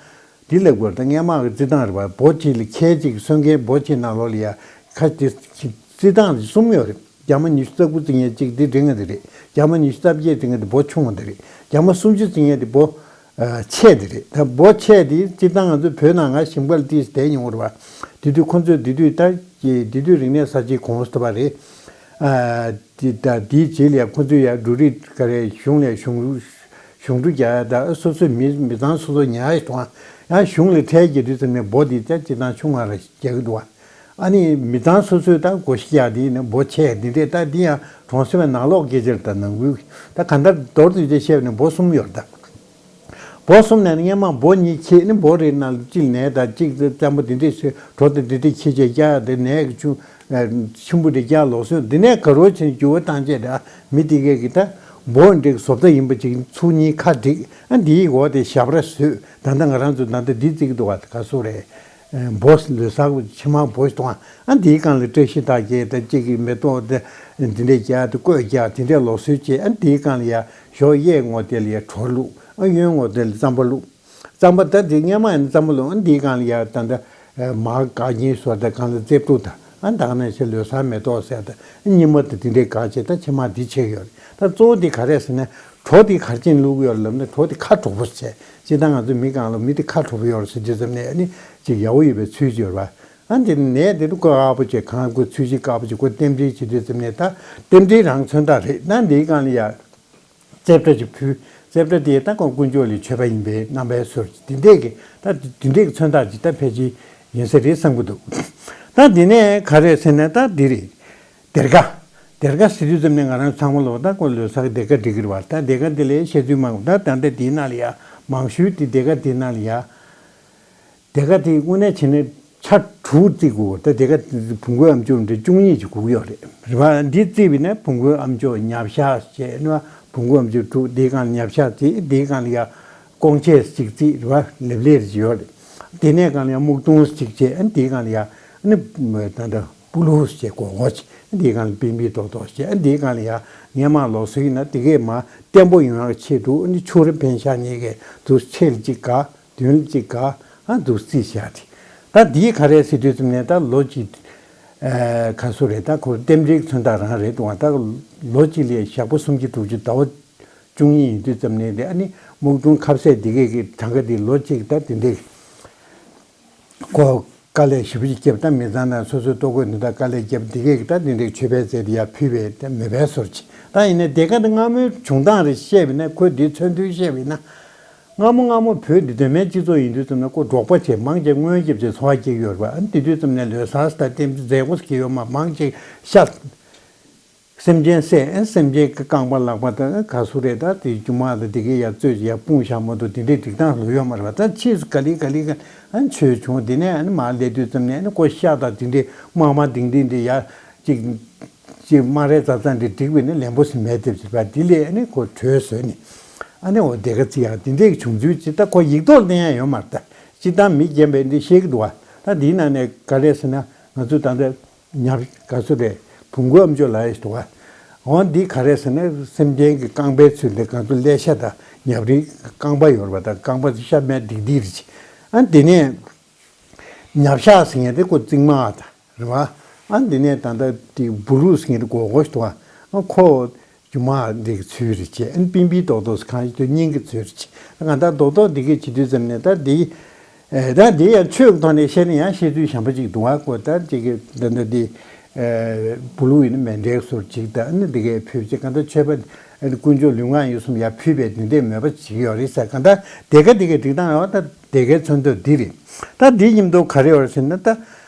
དེ་ལབ་དགོས་རེད། ད་སྔོན་མ་གི་རྩིས་སྟངས་རེད་པ། སྦོ་གཅིག་ལ་ཁལ་གཅིག་གསོན་མཁན་སྦོ་གཅིག་ནང་ལོགས་ལ་ཡ་ཁ་དེ་རྩིས་སྟངས་དེ་གསུམ་ཡོད་རེད། རྒྱ་མ་ཉི་ཤུ་རྩ་དགུ་བརྩི་མཁན་གཅིག་དེ་འབྲིང་བ་དེ་རེད། རྒྱ་མ་ཉི་ཤུ་རྩ་བརྒྱད་བརྩི་མཁན་དེ་སྦོ་ཆུང་བ་དེ་རེད། རྒྱ་མ་སུམ་ཅུ་བརྩི་མཁན་དེ་སྦོ་ཨ་ཆེ་དེ་རེད། ད་སྦོ་ཆེ་དེ་སྤྱིར་བཏང་ང་ཚོ་བོད་ནང་ང་ཞིང་པ་ལ་ཏིས་བསྡད་མྱོང་བ་རེད་པ། དེ་དུས་ཁོ་ཚོས་དེ་དུས་ད་དེ་དུས་རིག་གནས་གསར་བརྗེའི་གོང་ཟེར་བ་རེད། ཨ་དེ་ད་དེའི་རྗེས་ལ་ཡ་ཁོ་ཚོས་ཡ་འབྲུ་རིགས་ག་རེ་གཞུང་ལ་གཞུང་གཞུང་འབྲུ་རྒྱག་ཡ་ད་སོ་སོའི་མི་མི་ཚང་སོ་སོ་ཉར་ཡ་བྱུང་བ། ཡང་གཞུང་ལ་ཁྲལ་རྒྱག་དུས་ཙམ་ནས་སྦོ་དེ་ད་སྤྱིར་བཏང་ཆུང་བ་རེ་རྒྱག་གི་འདུག་བ། ཨ་ནི་མི་ཚང་སོ་སོས་ད་སྒོར་གཞས་རྒྱག་དེ་ནི་སྦོ་ཆེ་དེ་འདྲས། ད་འདི་ཡང་གྲོང་གསེབ་པའི་ནང་ལོགས་སྐད་ཆ་རེད། ད་ནང་ཁུལ་ད་གང་ལྟར་མདོར་བསྡུས་ཏེ་བཤད་པ་ནི་སྦོ་གསུམ་ཡོད་རེད་ད། སྦོ་གསུམ་ནས་ནི་སྔོན་མ་སྦོ་གཉིས་ཁྱེར་ནི་སྦོ་རེ་ནང་ལ་གཅིག་ནས་ད་གཅིག་རྩམ་པ་འདི་འདྲས་བཟོས། གྲོ་དང་འདི་འདྲས་ཁྱེར་བྱས་བཀྱག་དེ་ནས་གི་ཆུ་ཆུན་པོ་འདྲས་བཀྱག་ལོག་སོང་། འདི་ནས་ག་རོ་ཆེན་འགྱུར་བ་བཏང་བྱས་ད་མི་དེ་གས་ཀྱི་ད་སྦོ་འདྲས་བཟོ་ལྟ་ཡིན་པ་ཅིག་ཚུར་གཉིས་ཁ་བསྒྲིགས། ཨ་འདིའི་འོག་དེ་ཞབས་ར་བཟོས། ད་ལྟ་ང་རང་ཚོ་ད་ལྟ་འདི་བརྩི་གི་འདུག་བ། ག་སུ་རེད། སྦོ་ལོ་གསར་ཕྱེ་མར་སྦོ་ཞིག་གཏོང་། ཨ་འདིའི་སྒང་ལ་བཀྲ་ཤིས་རྟགས་བརྒྱད་དང་གཅིག་གི་མེ་ཏོག་དེ་འདི་འདྲས་རྒྱག་དེ་བརྐོས་རྒྱག་དེ་འདྲས་ལོག་སྲོལ་བྱས། ཨ་འདིའི་སྒང་ལ་ཡ་ཞོགས་གཡས་ངོས་དེ་ལ་ཡ་གྲོ་བླུགས། ཨ་གཡོན་ངོས་དེ་ལ་རྩམ་པ་བླུགས། རྩམ་པ་ད་དེ་སྔོན་མ་ཡིན་ན་རྩམ་པ་བླུགས། ཨ་འདིའི་སྒང་ལ་ཡ་ད་ལྟ་མར་བཀག་ཉིན་སོགས་དང་སྒང་ལ་རྩེ་ཕྲུག་དང་། ཨ་ད་ག་ནང་བཞིན་ལོ་གསར་མེ་ཏོག་ཟེར་དང་། ཨ་སྙི་མ་དང་དེ་འདྲས་བཀག་བྱས་ད་ཕྱེ་མར་འདི་བྱས་ཡོད་རེད། ད་གཙོ་བོ་དེ་ག་རེ་ཟེར་ན་གྲོ་དེ་ག་རེ་བྱས་ནས་བླུགས་ཡོད་རེད་ལབ་ན་གྲོ་དེ་ཁ་དྲོ་པོ་བྱས། སྤྱིར་བཏང་ང་ཚོ་མི་གང་ལ་མི་དེ་ཁ་དྲོ་པོ་ཡོད་རེད་ཟེར་དུས་ཙམ་ནས་ཨ་ནི་ཅིག་ཡག་པོ་ཡོད་པའི་ཚུལ་ཅིག་ཡོད་རེད་པ། ཨ་འདི་ནས་དེ་དུས་ཀོ་དཀར་པོ་བྱས། གང་ཀོ་ཚུལ་ཅིག་དཀར་པོ་བྱས། ཁོ་རྟེན་འབྲེལ་བྱེད་དུས་ཙམ་ནས་ད་རྟེན་འབྲེལ་རང་མཚོན་རྟགས་རེད། ན་འདིའི་སྒང་ལ་ཡ་རྩེ་ཕྲ་ཅིག་ཕུལ། རྩེ་ཕྲ་དེ་ད་ཁོ་དཀོན་མཆོག་ལ་མཆོད་པ་ཡིན་པའི་རྣམ་པའི་སོར་དེ་འདྲས་ཀྱི་ད་དེ་འདྲས་ཀྱི་མཚོན་རྟགས་ཅིག་ད་ཕལ་ཆེར་ཡིན་ས་རེད་བསམ་གྱི་འདུག་ད་འདི་ནས་ག་རེ་ཟེར་ན་ད་འདི་རེད། སྡེར་ཁ། སྡེར་ཁ་ཟེར་དུས་ཙམ་ནས་ང་རང་ཚང་མ་ལོ་ད་ཁོ་ལོ་གསར་གྱི་སྡེར་ཁ་སྒྲིག་གི་རེད་པ། ད་སྡེར་ཁ་དེ་ལས་བཤད་ཚུལ་མང་པོ། ད་ད་ལྟ་དེའི་ནང་ལ་ཡ་མང་ཤོས་དེ་སྡེར་ཁ་དེའི་ནང་ལ་ཡ། སྡེར་ཁ་དེ་དངོས་གནས་བྱས་ན་ཆ་དྲུག་བརྩི་དགོས། ད་སྡེར་ཁ་བོང་གུའི་ཨ་མཆོག་འདྲ་བཅུ་གཉིས་ཅིག་དགོས་ཀྱི་ཡོད་རེད། རེད་པ། འདི་བརྩིས་པ་ཡིན་ན་བོང་གུའི་ཨ་མཆོག་ཉ་བཤགས་བྱས་ནས་བོང་གུའི་ཨ་མཆོག་དྲུག་དེའི་སྒང་ལ་ཉ་བཤགས་བརྩིས། དེའི་སྒང་ལ་ཡ་ཀོང་ཆས་གཅིག་བརྩིས། རེད་པ། ལེབ་ལེབ་ཅིག་ཡོད་རེད། དེ་ནས་སྒང་ལ་ཡ་སྨུག་དུང་གཅིག་བྱས། ཨ་ནི་དེའི་སྒང་ལ་ཡ་ཨ་ནི་ད་ལྟ་ པུ་ལུ་ཞེས་གོ་གོ་ཅིག་འདིའི་སྒང་ལ་པིན་པི་ཏོག་ཏོག་ཞེས་འདིའི་སྒང་ལ་ཡ་ངས་མ་ལོ་སུ་ཡིན་ན་དེ་གས་མ་བརྟན་པོ་ཡོང་ཡག་ཆེད་དུ་འདི་ཆུ་རེ་འཕེན་ཤ་ཉེ་གས་དུ་ཚེ་ལ་གཅིག་ག་བདུན་ལ་གཅིག་ག་ཨ་འདུག་རྩིས་བཞག་དེ། ད་འདིའི་ག་རེ་ཟེར་དུས་ཙམ་ནས་ད་ལོ་གཅིག་ཨ་ག་སུ་རེད། ད་ཁོ་རྟེན་འབྲེལ་མཚོན་རྟགས་རང་རེད་འདུག་ད་ལོ་གཅིག་ལ་ཞག་པོ་སུམ་ཅུ་དྲུག་ཅུ་ཟླ་བ་བཅུ་གཉིས་ཡིན་དུས་ཙམ་ནས་དེ་ཨ་ནི་སྨུག་ཐུང་ཁ་ཟས་འདི་གས་ཀྱི་གྲངས་ཀ་འདི་ལོ་གཅིག་ད་དེ་འདྲས་ཁོ་དཀའ་ལས་ཞེ་པོ་ཅིག་བརྒྱབ། ད་མི་ཚང་ནང་སོ་སོའི་ལྟོ་གོས་ནི་ད་དཀའ་ལས་བརྒྱབ། འདི་གས་ཀྱི་ད་དེ་འདྲས་མཆོད་པའི་རྫས་འདི་ཡར་ཕུལ་བས་ད་མོས་པའི་སོར་ཆེ། ད་ཡིན་ནའི་དེ་ག་ད་སྔ་མོའི་བྱུང་སྟངས་རེ་བཤད་པས་ན་ཁོས་འདི་མཚོན་དོན་བཤད་པས་ན། སྔ་མོ་སྔ་མོ་བོད་འདི་གདོད་མའི་སྤྱི་ཚོགས་ཡིན་དུས་ཙམ་ན་ཁོ་འབྲོག་པ་བྱས་མང་ཆེ་སྔོན་སྐྱེས་ཚོ་འཚོ་བ་སྐྱེལ་གྱི་ཡོད་རེད་པ། ཨ་ནི་དེ་དུས་ཙམ་ནས་ལོ་གསར་ཟེར་ད་རྟེན་མཛད་སྒོ་ཟེར་གྱི་ཡོད་མ། མང་ཆེ་ཤ་སེམས་ཅན་བསད། ཨ་ནི་སེམས་ཅན་གྱི་རྐང་པ་ལག་པ་དང་ག་སུ་རེད། ད་དེ་རྒྱུ་མ་ལ་དེ་གའི་ཡར་བཙོས་ཡར་སྤུངས་བཞག་མ་གཏོགས་དེ་འདྲའི་སྒྲིག་སྟངས་ལོས་ཡོད་མ་རེད་པ། ད་ཕྱིས་སུ་ག་ལེ་ག་ལེ་ག་ཨ་ནི་ཆོས་བྱུང་། དེ་ནས་ཨ་ནི་མར་སླེབས་དུས་ཙམ་ནས་ཨ་ནི་ཁོ་ཤ་དང་དེ་འདྲའི་དམར་དམར་ལྡིང་ལྡིང་དེ་ཡར་གཅིག་ཅིག་དམར་རའི་རྩ་ཚང་འདི་བསྒྲིགས་པས་ནི་ལན་པོ་ཟིན་མེད་དེ་ཟེར་བ་འདི་ལས་ནི་ཁོ་གྲོས་བཟོས་ནས་ཨ་ནི་འོ་དེ་ག་ཅི་ཡང་དེ་འདྲའི་བྱུང་ཚུལ་ཅིག་ད་ཁོ་ཡིག་ཐོག་ལ་བསྟན་ཡ་ཡོད་མ་རེད། ད་སྤྱིར་བཏང་མི་རྒན་པས་འདི་ཤེས་ཀྱི་འདུག་བ། ད་འདིའི་ནང་ནས་ག་རེ་ཟེར་ན་ང་ཚོ་ད་ལྟ་ཉབ་ག་ཚོད་རེད། བོང་གུ་ཨ་མཆོག་ལ་ཡི་འདུག་བ། འོ་འདི་ག་རེ་ཟེར་ན་སེམས་ཅན་གྱི་རྐང་པའི་ཚུལ་འདི་ང་ཚོ་ཀླད་ཤ་དང་ཉབ་རིའི་རྐང་པ་ཡོད་རེད་པ། ད་རྐང་པ་ཤ་མེད་འདི་འདི་རེད་ཅེས། ཨ་འདི་ནས་ཉབ་ཤ་ཟེར་མཁན་དེ་ཁོ་རྩིང་མ་ད་རེད་བ། ཨ་འདི་ནས་ད་ལྟ་དེ་བུ་ལུག་ཟེར་མཁན་དེ་གོ་གོ་ཞིག་འདུག་བ། ཨ་ཁོ་རྒྱུ་མ་འདི་གི་ཚུལ་རེད་ཅེས། ཨ་པིན་པི་རྡོག་རྡོག་ཟེར་གང་ཞིག་ཏུ་སྙིང་གི་ཚུལ་རེད་ཅེས། ང་ད་རྡོག་རྡོག་འདི་གི་བྱེད་དུས་ཙམ་ནས་ད་འདི་ཨེ་ད་འདི་ཡང་ཆོས་ཀྱི་ཐོག་ནས་བཤད་ན་ཡང་བཤད་ཚུལ་གཞན་པ་ཅིག་འདུག་བ། ཁོ་ད་ཅིག་གི་ད་ལྟ་འདི་ཨེ་བུ་ལུག་ཡིན་ན་མཎྜལ་ཟེར་ཅིག་ད་ཨ་ནི་འདི་གའི་ཕུལ་ཅིག་གང་ལྟར་མཆོད་པ་དཀོན་མཆོག་ལུས་ངག་ཡིད་གསུམ་ཡར་ཕུལ་བའི་འདི་འདྲའི་མོས་པ་བྱེད་ཀྱི་ཡོད་རེད་ཟེར། གང་ལྟར་དེ་ག་དེ་གའི་སྒྲིག་སྟངས་ཡོད་ད། དེ་གའི་མཚོན་དོན་འདི་རེད། ད་འདི་མཉམ་དུ་ག་རེ་ཡོད་རེད་ཟེར་ན་ད་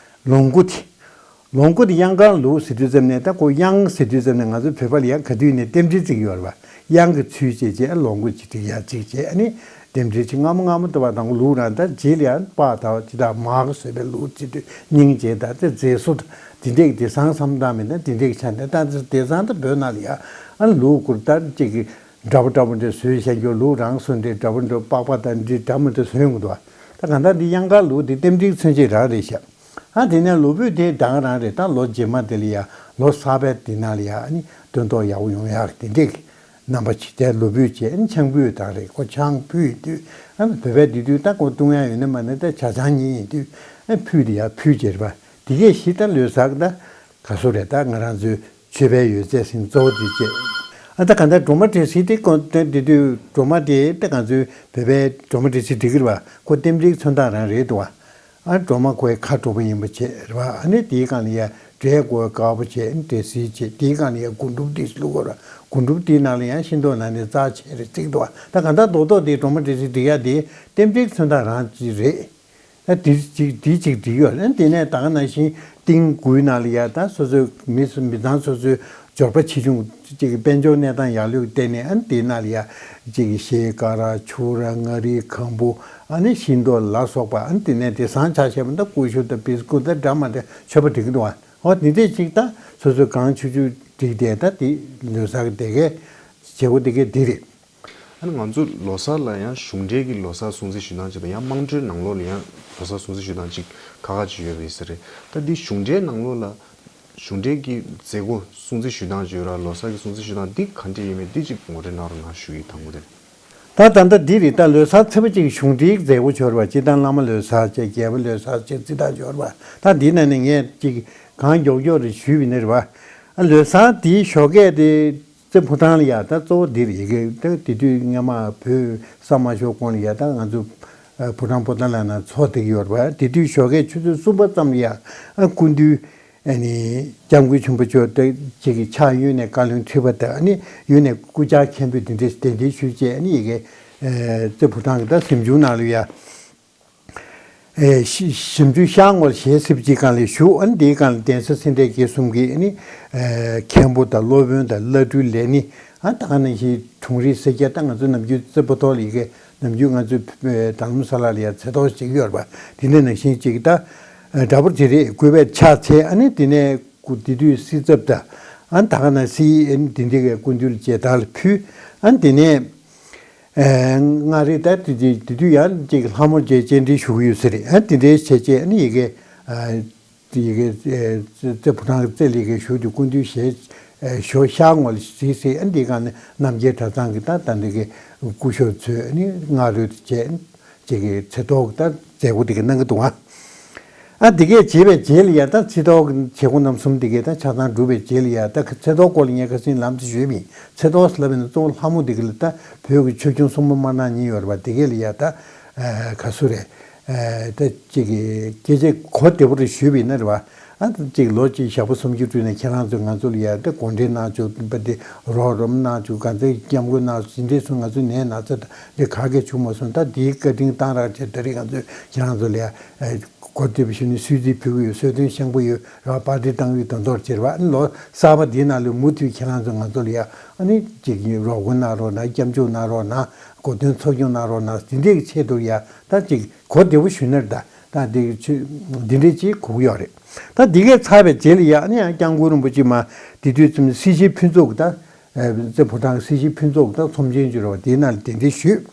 ལོངས་སྐུ་དེ། ལོངས་སྐུ་དེ་གཡང་དཀར་ལུགས་ཟེར་དུས་ཙམ་ནས་ད་ཁོ་གཡང་ཟེར་དུས་ཙམ་ནས་ང་ཚོ་བོད་པ་ལ་ཡང་ག་དུས་ནས་རྟེན་འབྲེལ་བརྩི་གི་ཡོད་རེད་བ། གཡང་གི་ཚུལ་བྱས་བྱས་ལོངས་སྐུ་ཅིག་བྲིས་ཡ་ཅིག་བྱས་ཨ་ནི་རྟེན་འབྲེལ་ཅིག་སྔ་མོ་སྔ་མོ་ལྟ་བ་དང་པོ་ལུགས་རང་ད་རྗེས་ལ་ཡང་དཔག་ད་ཅི་ད་མ་གི་བཟོས་པའི་ལུགས་བརྩི་དུས་སྙིང་རྗེ་ད་དེ་མཛེས་བཟོ་ད་དེ་འདྲས་ཀྱི་དེང་སང་བསམ་སྟངས་མིན་ད་དེ་འདྲས་ཀྱི་ཆ་ནས་ད་དེང་སང་ད་བོད་ནང་ལ་ཡ་ཨ་ནི་ལུགས་སྐུར་ད་ཅིག་གི་འདྲ་པོ་འདྲ་པོ་འདྲ་བཟོས་བཞག་རྒྱུ་ལུགས་རང་བཟོ་འདྲས་འདྲ་པོ་འདྲ་པགས་པ་དང་འདྲི་འདྲ་མི་འདྲ་བཟོས་ཡོང་གི་འདུག་ད་གང་ལྟར་འདི་གཡང་དཀར་ལུགས་འདི་རྟེན་འབྲེལ་མཚོན་བྱེད་རང་རེད་ཤག་ཨ་དེ་ནས་ལོ་ཕུད་དེ་ད་ག་རང་རེད། ད་ལོ་རྗེས་མ་དེ་ལ་ཡ་ལོ་གསར་པའི་དེ་ནང་ལ་ཡ་ཨ་ནི་སྟོན་ཐོག་ཡག་པོ་ཡོང་ཡག་དེ་འདྲས་ཀྱི་རྣམ་པ་ཅིག་དེ་ལོ་ཕུད་བྱས་ཨ་ནི་ཆང་ཕུད་དང་རེད། ཁོ་ཆང་ཕུད་དུས་ཨ་ནི་བོད་པའི་དེ་དུས་ད་ཁོ་བཏུང་ཡ་ཡོད་ན་མ་ནི་ད་ཇ་ཆང་གཉིས་ཡིན་དུས་ཨ་ཕུད་དེ་ཡ་ཕུད་བྱས་རེད་པ། དེ་གས་ཤི་ད་ལོ་གསར་ད་ག་སོ་རེད། ད་ང་རང་ཚོའི་མཆོད་པའི་ཡོད་ཚད་ཟིན་གཙོ་བོ་དེ་བྱས། ཨ་ད་ག་ད་སྒྲོལ་མ་འདྲེ་སྲིན་དེ་ཀོ་དེ་དེ་དུས་སྒྲོལ་མ་དེ་ད་ང་ཚོའི་བོད་པའི་སྒྲོལ་མ་འདྲེ་སྲིན་འགྲིག་གི་རེད་པ། ཁོ་རྟེན་འབྲེལ་མཚོན་རྟགས་རང་རེད་འདུག་བ། ཨ་སྒྲོལ་མ་ཁོའི་ཁ་དྲོ་པོ་ཡིན་པ་བྱས་རེད་བ། ཨ་ནི་དེའི་སྒང་ལ་ཡ་འདྲེ་དགོས་དཀར་པོ་བྱས་འདྲེ་སྲིན་བྱས་དེའི་སྒང་ལ་ཡ་རྒུན་འབྲུམ་དེ་བླུག་གོ་ར། རྒུན་འབྲུམ་དེའི་ནང་ལ་ཡང་ཤིང་ཏོག་ནང་ནས་རྩ་ཆེ་རེ་བརྩིགས་འདུག་བ། ད་ག་ད་རྡོག་རྡོག་དེ་སྒྲོལ་མ་འདྲེ་སྲིན་འགྲིག་ཡ་དེ་རྟེན་འབྲེལ་མཚོན་རྟགས་རང་ཅིག་རེད། ད་དེ་གཅིག་དེ་གཅིག་འགྲིག་ཡོད་རེད། དེ་ནས་ད་ག་ནང་བཞིན་གཏིང་དགུའི་ནང་ལ་ཡ་ད་སོ་སོའི་མི་སུ་མི་ཚང་སོ་སོའི་འབྱོར་པ་ཆེ་ཆུང་གཅིག་གི་དཔལ་འབྱོར་གནས་སྟངས་ཡག་ལོས་བརྟེན་ནས་ཨ་ནི་དེའི་ནང་ལ་ཡ་གཅིག་གི་ཤེལ་དཀར་ཆུ་ར་མངའ་རིས་ཁམ་བུ་ཨ་ནི་ཤིང་ཏོག་ལ་སོགས་པ་ཨ་ནི་དེ་ནས་དེ་བཟང་ཆ་ཤས་པ་ད་ཀུ་ཤུ་དང་བིས་ཀུ་ད་འདྲ་མ་འདྲ་མཆོད་པ་སྒྲིག་གི་འདུག་བ། འོ་དེ་འདྲས་གཅིག་ད་སོ་སོའི་གང་ཆུང་ཆུང་སྒྲིག་དེ་ད་དེ་ལོ་གསར་གི་དེ་གའི་བྱེད་སྒོ་དེ་གའི་དེ་རེད། ཨ་ནི་ང་ཚོ་ལོ་གསར་ལ་ཡང་གཞུང་འབྲེལ་གྱི་ལོ་གསར་སྲུང་བརྩི་ཞུ་སྟངས་ཅིག་དང་ཡང་དམངས་ཁྲོད་ནང་ལོགས་ལ་ཡང་ལོ་གསར་སྲུང་བརྩི་ཞུ་སྟངས་ཅིག་ཁག་ཁག་ཅིག་ཡོད་པ་ཡིན་ས་རེད། ད་འདི་གཞུང་འབྲེལ་ནང་ལོགས་ལ་གཞུང་འབྲེལ་གྱི་མཛད་སྒོ་སྲུང་བརྩི་ཞུ་སྟངས་ཅིག་ཡོད་ར། ལོ་གསར་གྱི་སྲུང་བརྩི་ཞུ་སྟངས་འདི་ག་འདྲས་ཡིན་མིན་འདི་ཅིག་ངོ་སྤྲོད་གནང་རོགས་གནང་ཞུ་ཡི་དང་པོ་དེ། ད་ད་ལྟ་འདི་རེད། ད་ལོ་གསར་ཚེས་པ་གཅིག་གཞུང་འབྲེལ་མཛད་སྒོ་ཅིག་ཡོད་རེད་པ། སྤྱིར་བཏང་བླ་མ་ལོ་གསར་བྱས་རྒྱལ་པོ་ལོ་གསར་བྱས་རྩི་སྟངས་ཅིག་ཡོད་རེད་པ། ད་འདི་ནང་ནས་ངས་ཅིག་གང་མགྱོགས་མགྱོགས་རེ་ཞུས་པ་ཡིན་ན་རེད་པ། ཨ་ལོ་གསར་འདིའི་ཞོགས་ཀས་དེ། རྩེ་ཕོ་བྲང་ལ་ཡ་ད་གཙོ་བོ་འདིར་ཡི་གེ་ད་དེ་དུས་སྔ་མ་བོད་ས་མ་ཤོར་གོང་ལ་ཡ་ད་ང་ཚོ་ཨ་ཕོ་བྲང་པོ་ཏཱ་ལ་ན་ཚོགས་བསྡད་ཀྱི་ཡོད་རེད་པ། དེ་དུས་ཞོགས་ཀས་ཆུ་ཚོད་གསུམ་པ་ཙམ་ལ་ཡ་ཨ་སྐུ་མདུན་ཨ་ནི་སྐྱབས་མགོན་ཆེན་པོ་མཆོག་ད་ཅིག་གི་ཕྱག་གཡོན་ནས་བཀའ་བློན་ཁྲི་པ་དང་ཨ་ནི་གཡོན་ནས་སྐུ་བཅར་མཁན་པོས་དེ་འདྲས་གདན་འདྲེན་ཞུས་བྱས་ཨ་ནི་ཡི་གེ་ཨ་རྩེ་ཕོ་བྲང་གི་ད་གཟིམ་ཆུང་ནང་ལ་ཡ། ཨེ་ཞི་ཞིབ་འཇུག་ཤར་ངོར་ཞལ་གཟིབ་ཅིག་སྒང་ལ་བཞུགས། ཨ་ནི་དེའི་སྒང་ལ་གདན་ས་སེ་འབྲས་དགེ་གསུམ་གྱི་ཨ་ནི་ཨེ་མཁན་པོ་དང་སློབ་དཔོན་དང་བླ་སྤྲུལ་ལས་སྣེ་ཨ་ད་ག་ནང་བཞིན་དྲུང་རིག་སེར་སྐྱ་ད་ང་ཚོ་ནམ་རྒྱུན་རྩེ་ཕོ་ཐོག་ལ་ཡི་གེ་ནམ་རྒྱུན་ང་ཚོའི་ཨེ་དྲ་ལམ་ས་ལ་ལ་ཡ་ཚེ་ཐོག་ཅིག་ཡོད་རེད་པ། དེ་ནས་ནང་བཞིན་ཅིག་ད་ཨེ་དྲ་འབུར་དེ་རེད་སྐུད་པས་ཕྱག་འཚལ། ཨ་ནི་དེ་ནས་སྐུ་དེ་དུས་སྲིད་ཚབ་དང་ཨ་ད་ག་ནང་སྲིད་ཨ་ནི་དེ་འདྲའི་གི་སྐུ་མདུན་ལ་མཇལ་དར་ལ་ཕུལ། ཨ་ནི་དེ་ནས། ཨེ་མངའ་རིས་ད་དེ་དེ་དེ་དུས་ཡང་ཅིག་ལྷ་མོ་རྗེ་བཅར་འདྲི་ཞུ་གི་ཡོད་ས་རེད། ཨ་དེ་འདྲའི་བྱས་རྗེས་ཨ་ནི་ཡི་གེ་ཨ་ ཡི་གེ་རྩེ་ཕོ་བྲང་གི་རྩེ་ལ་ཡི་གེ་བཞུགས་ཏེ་སྐུ་མདུན་ཞལ་ཞོ་ཤར་ངོས་ལ་གཟིགས་སེ། ཨ་འདི་གང་ནས་རྣམ་རྒྱལ་གྲྭ་ཚང་གི་ད་ད་འདི་གི་སྐུ་ཞབས་ཚོས་ནི་སྔ་རོལ་དུ་བྱས་ཅིག་གི་ཚེ་ཐོག་གི་ད་མཛད་སྒོ་འདི་གི་གནང་གི་འདུག་ཨ། ཨ་འདི་གས་བྱས་པའི་རྗེས་ལ་ཡ་ད་ཚེ་ཐོག་གི་བྱེད་སྒོ་རྣམ་གསུམ་འདི་གས་ད་ཆ་ཚང་གྲུབ་པའི་རྗེས་ལ་ཡ་ད་ཚེ་ཐོག་སྐོར་ལ་ངས་ཁ་སང་ལམ་དུ་ཞུས་པ་ཡིན། ཚེ་ཐོག་ཟེར་ལབ་ཡིན་ན་གཙོ་བོ་ལྷ་མོ་འདི་གས་ལ་ད་བོད་ཀྱི་ཆོས་སྐྱོང་སྲུང་མ་དམར་ནག་གཉིས་ཡོད་རེད་པ། འདི་གས་ལ་ཡ་ད་ག་སུ་རེད། ད་ཅིག་གི་སྐད་ཆ་གོ་བདེ་པོ་རེ་ཞུས་པ་ཡིན་ན་རེད་བ། ཨ་ཅིག་ལོ་གཅིག་ཞག་པོ་སུམ་ཅུ་བསྐྲུན་ནས་ཁྱེད་རང་ཚོས་ང་ཚོ་ལ་ཡ་ད་གོ་འདྲི་གནང་བཅུག་པ་དེ་རོགས་རམ་གནང་བཅུག་གང་ཚེ་སྐྱབས་མགོན་གནང་བཅུག་འདི་འདྲས་སུ་ང་ཚོ་ནས་ན་ཚ་ད་འདི་ག་གེ་བྱུང་མ་སོང་། ད་འདིའི་བཀའ་དྲིན་གཏང་རག་བྱས་ད་རེས་ང་ཚོས་ཁྱེད་རང་ཚོ་ལ་ཡ་གོ་བདེ་པོ་ཞུས་ནས་གསོལ་ཚིགས་ཕུལ་གི་ཡོད། གསོལ་སྟོན་བཤམས་གི་ཡོད་རེད་བ། པར་ཏི་བཏང་གི་ཡོད། དོན་ཐོག་ཅེར་བ་ཨ་ནི་ལོ་གསར་པ་འདིའི་ནང་ལ་མུ་མཐུད་ཁྱེད་རང་ཚོ་ང་ཚོ་ལ་ཡ་ཨ་ནི་ཅིག་རོགས་མགོན་གནང་རོགས་གནང་། སྐྱབས་འཇུག་གནང་རོགས་གནང་། གོ་སྟོན་ཚོགས་སྐྱོང་གནང་རོགས་གནང་། འདི་འདྲས་ཀྱི་ཆེད་དུ་ཡ་ད་ཅིག་གོ་བདེ་པོ་ཞུས་ན་རེད། ད་ད་འདི་ཆུ་འདི་འདྲས་ཅིག་གོ་གི་ཡོད་རེད། ད་འདི་གས་ཚར་བའི་རྗེས་ལ་ཡ་ཨ་ནི་ཡང་སྐྱབས་མགོན་རིན་པོ་ཆེ་མ་དེ་དུས་ཙམ་སྲིད་ཞིའི་ཕུན་ཚོགས་ཀྱི་ད་རྩེ་ཕོ་བྲང་སྲིད་ཞིའི་ཕུན་ཚོགས་ཀྱི་ད་ཚོམས་ཆེན་བརྗོད་རེད་བ། དེའི་ནང་ལ་གདན་འདྲེན་ཞུས།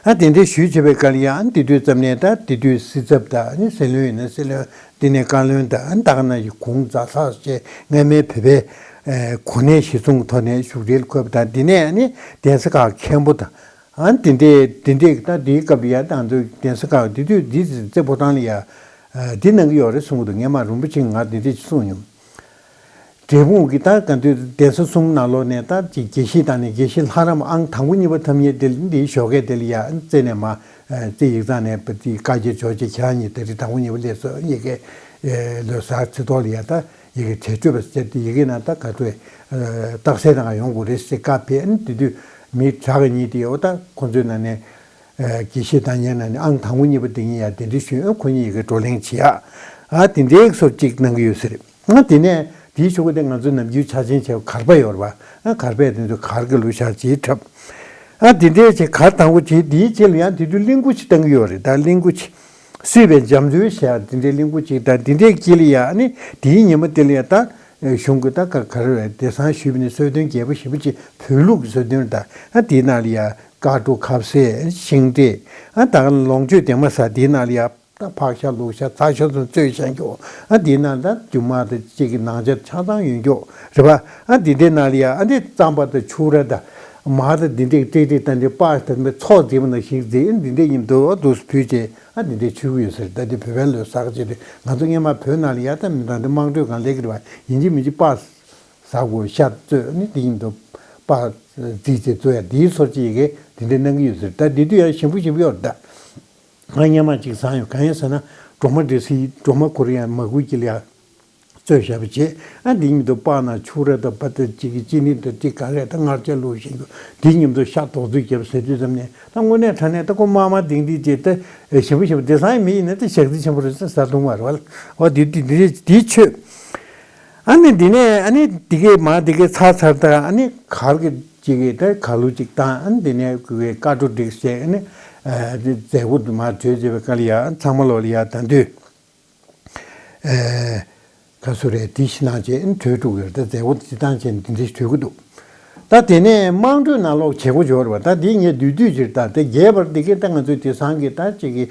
ཨ་གདན་འདྲེན་ཞུས་བྱས་པའི་སྐབས་ལ་ཡ་ཨ་དེ་དུས་ཙམ་ནས་ད་དེ་དུས་སྲིད་ཚབ་དང་ཨ་ནི་སྲིད་བློན་ཡིན་ན་སྲིད་བློན། དེ་ནས་བཀའ་བློན་དང་ཨ་ད་ག་ནང་བཞིན་གུང་ཛ་ས་བཅས་སྔ་མའི་བོད་པའི་གོ་གནས་གཞི་བཟུང་གི་ཐོག་ནས་བཞུགས་གྲལ་འཁོད་པ་དང་། དེ་ནས་ཨ་ནི་གདན་ས་ཁག་མཁན་པོ་དང་། ཨ་འདི་འདྲས་འདི་འདྲས་ད་འདིའི་སྐབས་ལ་ཡ་ད་ང་ཚོའི་གདན་ས་ཁག་འདི་དུས་འདི་རྩེ་ཕོ་བྲང་ལ་ཡ་འདི་གནང་གི་ཡོད་རེད་གསུང་གི་འདུག་སྔོན་མ་རིན་པོ་ཆེས་ང་འདི་འདྲས་ཅིག་གསུངས་མྱོང་། འབྲས་སྤུངས་ཀྱི་ད་ག་དུས་གདན་ས་གསུམ་ནང་ལོགས་ནས་ད་ཅིག་དགེ་བཤེས་དང་ནི་དགེ་བཤེས་ལྷ་རམས་ཨང་དང་པོ་གཉིས་པ་ཐོབ་མཁན་དེ་འདིའི་ཞོགས་ཀས་དེ་ལ་ཡ་རྩེ་ནས་མ་རྩེ་ཡིག་ཚང་ནས་བཀའ་བརྒྱུད་འབྱོར་རྗེས་ཁྱེད་རང་གཉིས་ད་རེས་དང་པོ་གཉིས་པ་སླེབས་སོང་། ཡི་གེ་ལོ་གསར་ཚེ་ཐོག་ལ་ཡ་ད་ཡི་གེ་གྲོས་ཆོད་པ་ཟེར་ཏེ་ཡི་གེ་ནང་ད་ག་ཚོད་རྟགས་གསལ་རང་ཡོང་དགོས་རེད་ཟེར་བཀའ་ཕེབས། ཨ་ནི་དེ་དུས་མི་གྲྭ་གི་གཉིས་དེ་འོ་ད་ཁོང་ཚོའི་ནང་ནས་དགེ་བཤེས་དང་ཉེ་ནང་ནས་ཨང་དང་པོ་གཉིས་པ་དེ་གཉིས་ཡ་གདན་འདྲེན་ཞུས། ཨ་ཁོ་གཉིས་ཡི་གེ་བགྲོ་གླེང་བྱེད་ཡ་ཨ་དེ་འདྲའི་སོར་གཅིག་གནང་གི་ཡོད་ཟེར། ཨ་དེ་ནས་དེའི་ཤོག་གུ་དེ་ང་ཚོའི་ནམ་རྒྱུན་ཆ་ཆེན་བྱས་གར་པ་ཡོད་རེད་པ། ཨ་གར་པས་དེ་ཚོ་གར་གྱི་ལུགས་ཤར་བྱེད་འཁྲབ། ཨ་དེ་འདྲའི་ཆེད་གར་དང་པོ་བྱེད། དེའི་རྗེས་ལ་ཡང་དེ་དུས་གླིང་སྐུ་ཅིག་བཏང་གི་ཡོད་རེད། ད་གླིང་སྐུ་ཅིག་སྲིད་པའི་འཇམ་རྩུབ་བྱས་དེ་འདྲའི་གླིང་སྐུ་ཅིག་ད་དེ་འདྲའི་དཀྱིལ་ལ་ཡ་ཨ་ནི་དེའི་ཉིན་མོ་དེ་ལ་ཡ་ད་གཞུང་གི་ད་ག་གར་བའི་སྡེ་ཚང་ཞུས་པ་ནི་གསོལ་སྟོན་རྒྱས་པོ་ཞེ་པོ་ཅིག་བོད་ལུགས་ཀྱི་གསོལ་སྟོན་རེད། ད་ཨ་དེའི་ནང་ལ་ཡ་དཀར་ཕྲུག་ཁ་ཟས་ཤིང་འབྲས་ཨ་ད་ག་ལོངས་སྤྱོད་དེ་མ་ཟ། དེའི་ནང་ལ་ཡ། ད་ཕག་ཤ་ལུག་ཤ་ཚ་ཤ་ཚོ་བཙོས་བཞག་ཀྱོག་ཨ་འདི་ནང་ད་རྒྱུ་མ་ད་གཅིག་གི་ནང་ཆ་ཆ་ཚང་ཡོད་ཀྱོག་རེད་པ། ཨ་འདི་འདྲའི་ནང་ལ་ཡ་ཨ་འདི་རྩམ་པ་ད་ཕྱུར་ར་ད་མར་ད་འདི་འདྲས་ཏྲིག་ཏྲིག་ད་འདི་པགས་ད་མི་ཚོགས་རྫིག་པ་ནང་བཞིན་རྫིག་འདི་འདྲས་ཡིན་འདུག་འདུག་ཕུལ་བྱས་ཨ་འདི་འདྲས་མཆོད་ཀྱི་ཡོད་ཟེར། ད་འདི་བོད་པའི་ལོ་གསར་བྱས་ཏེ་ང་ཚོ་སྔོན་མ་བོད་ནང་ལ་ཡ་ད་མི་ད་འདི་དམངས་ཁྲོད་སྒང་ལས་ཀྱི་རེད་པ། ཡིན་གཅིག་མིན་གཅིག་པགས་ཟ་དགོས་ཤ་བཙོས་ཨ་ནི་འདི་ཡིན་འདུག་པགས་རྫིག་བྱས་བཙོས་ཡ་འདིའི་སོར་ཅིག་ཡི་གེ་འདི་འདྲས་གནང་གི་ཡོད་ཟེར། ད་འདི་དུས་ཡ་ཞིམ་པོ་ཞིམ་པོ་ཡོད་རེད་ད། ང་སྔོན་མ་གཅིག་བཟང་ཡོད། གང་ཡིན་ཟེར་ན་སྒྲོལ་མ་འདྲེ་སི་སྒྲོལ་མ་ཁོ་རང་ཡང་མ་བསྐུལ་གྱི་ལ་ཡ་བཙོས་བཞག་པ་བྱས། ཨ་འདི་མཉམ་དུ་པགས་ནང་ཕྱུར་ར་དང་བ་དང་གཅིག་གི་ཅི་ནི་དང་གཅིག་ག་རེ་དང་མངར་ཆ་བླུགས་བཞིན་དུ་འདི་མཉམ་དུ་ཤ་དོག་བཙོས་བརྒྱབ་ཟེར་དུས་ཙམ་ནས་ད་དངོས་གནས་དྲང་གནས་ད་ཁོ་དམར་དམར་ལྡིང་ལྡིང་བྱས་ད་ཞིམ་པོ་ཞིམ་པོ་དེང་སང་མི་ཡིན་ན་ད་ཞག་རྩི་ཆེན་པོ་རེད་ཟེར་ཟ་འདུག་མ་རེད་བ། འོ་འདི་འདི་འདི་འདི་མཆོད། ཨ་ནི་འདི་ནས་ཨ་ནི་འདི་གས་མ་འདི་གས་ཚར་ཚར་དང་ཨ་ནི་གར་གྱི་གཅིག་གིས་ད་གར་ལུགས་གཅིག་བཏང་། ཨ་ནི་འདི་ནས་ཀུ་གེ་དཀར་ཕྲུག་བསྒྲིགས་བྱས་ཨ་ནི་མཛད་སྒོ་དུ་མ་གྲོལ་བྱས་པའི་སྐབས་ལ་ཡ་ཚང་མ་ལོག་ལ་ཡ་ད་འདོད་ག་སུ་རེད་དེ་ཤི་ནང་བྱས་ཨ་ནི་གྲོལ་འགྲོ་གི་རེད། ད་མཛད་སྒོ་དེ་བཏང་བྱས་འདི་འདྲ་ཞིག་གྲོལ་གི་འདུག་ད་དེ་ནས་དམངས་ཁྲོད་ནང་ལོག་བྱེད་སྒོ་འབྱོར་བ་ད་འདི་ངས་བསྡུས་བསྡུས་ཅིག་ད་དེ་རྒྱས་པར་འདི་གས་ད་ང་ཚོའི་དེང་སང་གི་ད་ཅིག་གི་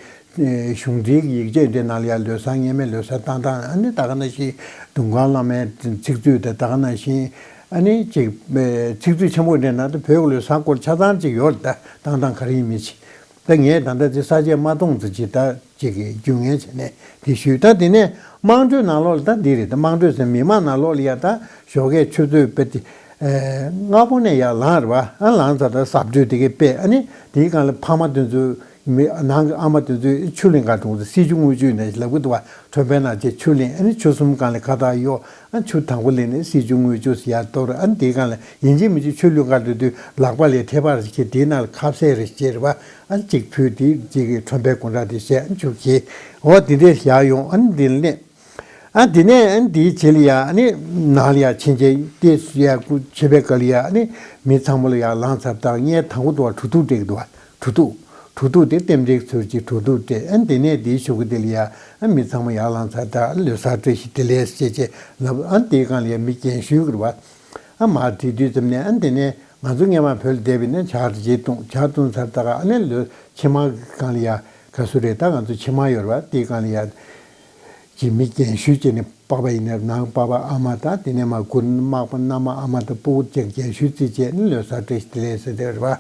གཞུང་འབྲེལ་གྱི་ཡིག་ཆ་འདི་ནང་ལ་ཡང་ལོ་གསར་སྔོན་མའི་ལོ་གསར་བཏང་སྟངས། ཨ་ནི་ད་ག་ནང་བཞིན་དུང་དཀར་བླ་མའི་ཚིག་མཛོད་དང་ད་ག་ནང་བཞིན་ཨ་ནི་ཅིག་ཚིག་མཛོད་ཆེན་པོ་འདྲའི་ནང་དུ་བོད་ཀྱི་ལོ་གསར་སྐོར་ཆ་ཚང་ཅིག་ཡོད་རེད། ད་བཏང་སྟངས་ག་རེ་ཡིན་མིན་ཅིག་ད་ངས་ད་ལྟ་ཅིག་ས་བཅད་མ་སྟོང་ཙམ་ཅིག་ད་ཅིག་གི་རྒྱུས་ངན་བྱས་ནས་དེ་ཞུས། ད་དེ་ནས་དམངས་ཁྲོད་ནང་ལོགས་ལ་ད་འདི་རེད། ད་དམངས་ཁྲོད་ཟེར་མི་མང་ནང་ལོགས་ལ་ཡ་ད་ཞོགས་ཀས་ཆུ་ཚོད་དཔེ་དེ་སྔ་པོ་ནས་ཡར་ལངས་རེད་བ། ཨ་ལངས་ཚར་ད་གཟབ་མཆོར་དེ་གས་སྤྲས། ཨ་ནི་དེའི་སྒང་ལ་ཕ་མ་དེ་ཚོས་མི་ནང་གི་ཨ་མ་དེ་ཚོས་ཆུ་ལེན་ག་འགྲོ་འདུག་སྲིད་ཆུ་དངུལ་ཆུ་ནས་ལབ་གི་འདུག་བ། ཁྲོན་པའི་ནང་བྱས་ཆུ་ལེན། ཨ་ནི་ཆུ་གསུམ་སྒང་ལ་ཁ་བཏགས་གཡོགས། ཨ་ཆུ་དང་པོ་ལེན་ནས་སྲིད་ཆུ་དངུལ་ཆུ་ཟེར་ཡར་གཏོར། ཨ་ནི་དེའི་སྒང་ལ་ཡིན་གཅིག་མིན་གཅིག་ཆུ་བླུག་ག་འགྲོ་དུས་ལག་པ་ལ་ཐེ་པ་རེ་བྱས། དེའི་ནང་ལ་ཁ་ཟས་རེ་བྱས་རེད་བ། ཨ་ནི་གཅིག་ཕུལ། དེ་གཅིག་གིས་ཁྲོན་པའི་སྒོ་འགྲམ་དེ་བྱས། ཨ་ནི་ཆུ་འཁྱེར། འོ་དེ་འདྲས་ཡར་ཡོང་། ཨ་ནི་འདི་ལ་སླེབས། ཨ་དེ་ནས་ཨ་ནི་དེའི་རྗེས་ལ་ཡ་ཨ་ནི་ནང་ལ་ཡ་ཕྱིན་ཆད་ཏེ་ཡ་ཀུ་ཆེ་བའི་སྐབས་ལ་ཡ་ཨ་ནི་མི་ཚང་མ་ལ་ཡ་ལངས་ཚར་དང་ངས་དང་པོ་དུ་བ་གྲུ་ཐུག་སྤྲད་ཀྱི་འདུག་བ། གྲུ་ཐུག་གྲུ་ཐུག་དེ་རྟེན་འབྲེལ་ཚུལ་གྱི་གྲུ་ཐུག་སྤྲད། ཨ་ནི་དེ་ནས་དེའི་གཞུག་གུ་དེ་ལ་ཡ་ཨ་མི་ཚང་མ་ཡར་ལངས་ཚར་དང་ལོ་གསར་བཀྲ་ཤིས་བདེ་ལེགས་ཞེས་བྱས་ལབ། ཨ་ནི་དེའི་སྒང་ལ་ཡ་མི་རྒན་ཤོས་ཀྱི་རེད་བ། ཨ་མར་བྲིས་དུས་ཙམ་ནས་ཨ་ནི་དེ་ནས་ང་ཚོ་སྔོན་མ་བོད་ལ་བསྡད་པ་ཡིན་ན་ཇ་རེ་བརྗེས་བཏུང་། ཇ་བཏུང་ཚར་ད་ག་ཨ་ནི་ལོ་ཕྱི་མ་གི་སྒང་ལ་ཡ་ག་སུ་རེད། ད་ང་ཚོ་ཕྱི་མ་ཡོད་རེད་བ། དེའི་སྒང་ལ་ཡ་ གི་མི་རྒན་ཤོས་བྱས་ནས་པ་ཕ་ཡིན་ན་ནང་པ་ཕ་ཨ་མ་དང་དེ་ནས་མ་གུར་མག་པ་མནའ་མ་ཨ་མ་དང་སྤུ་གུ་བཅས་རྒན་ཤོས་བརྩིས་བྱས་ནས་ལོ་གསར་བཀྲ་ཤིས་བདེ་ལེགས་ཟེར་དེ་རེད་པ།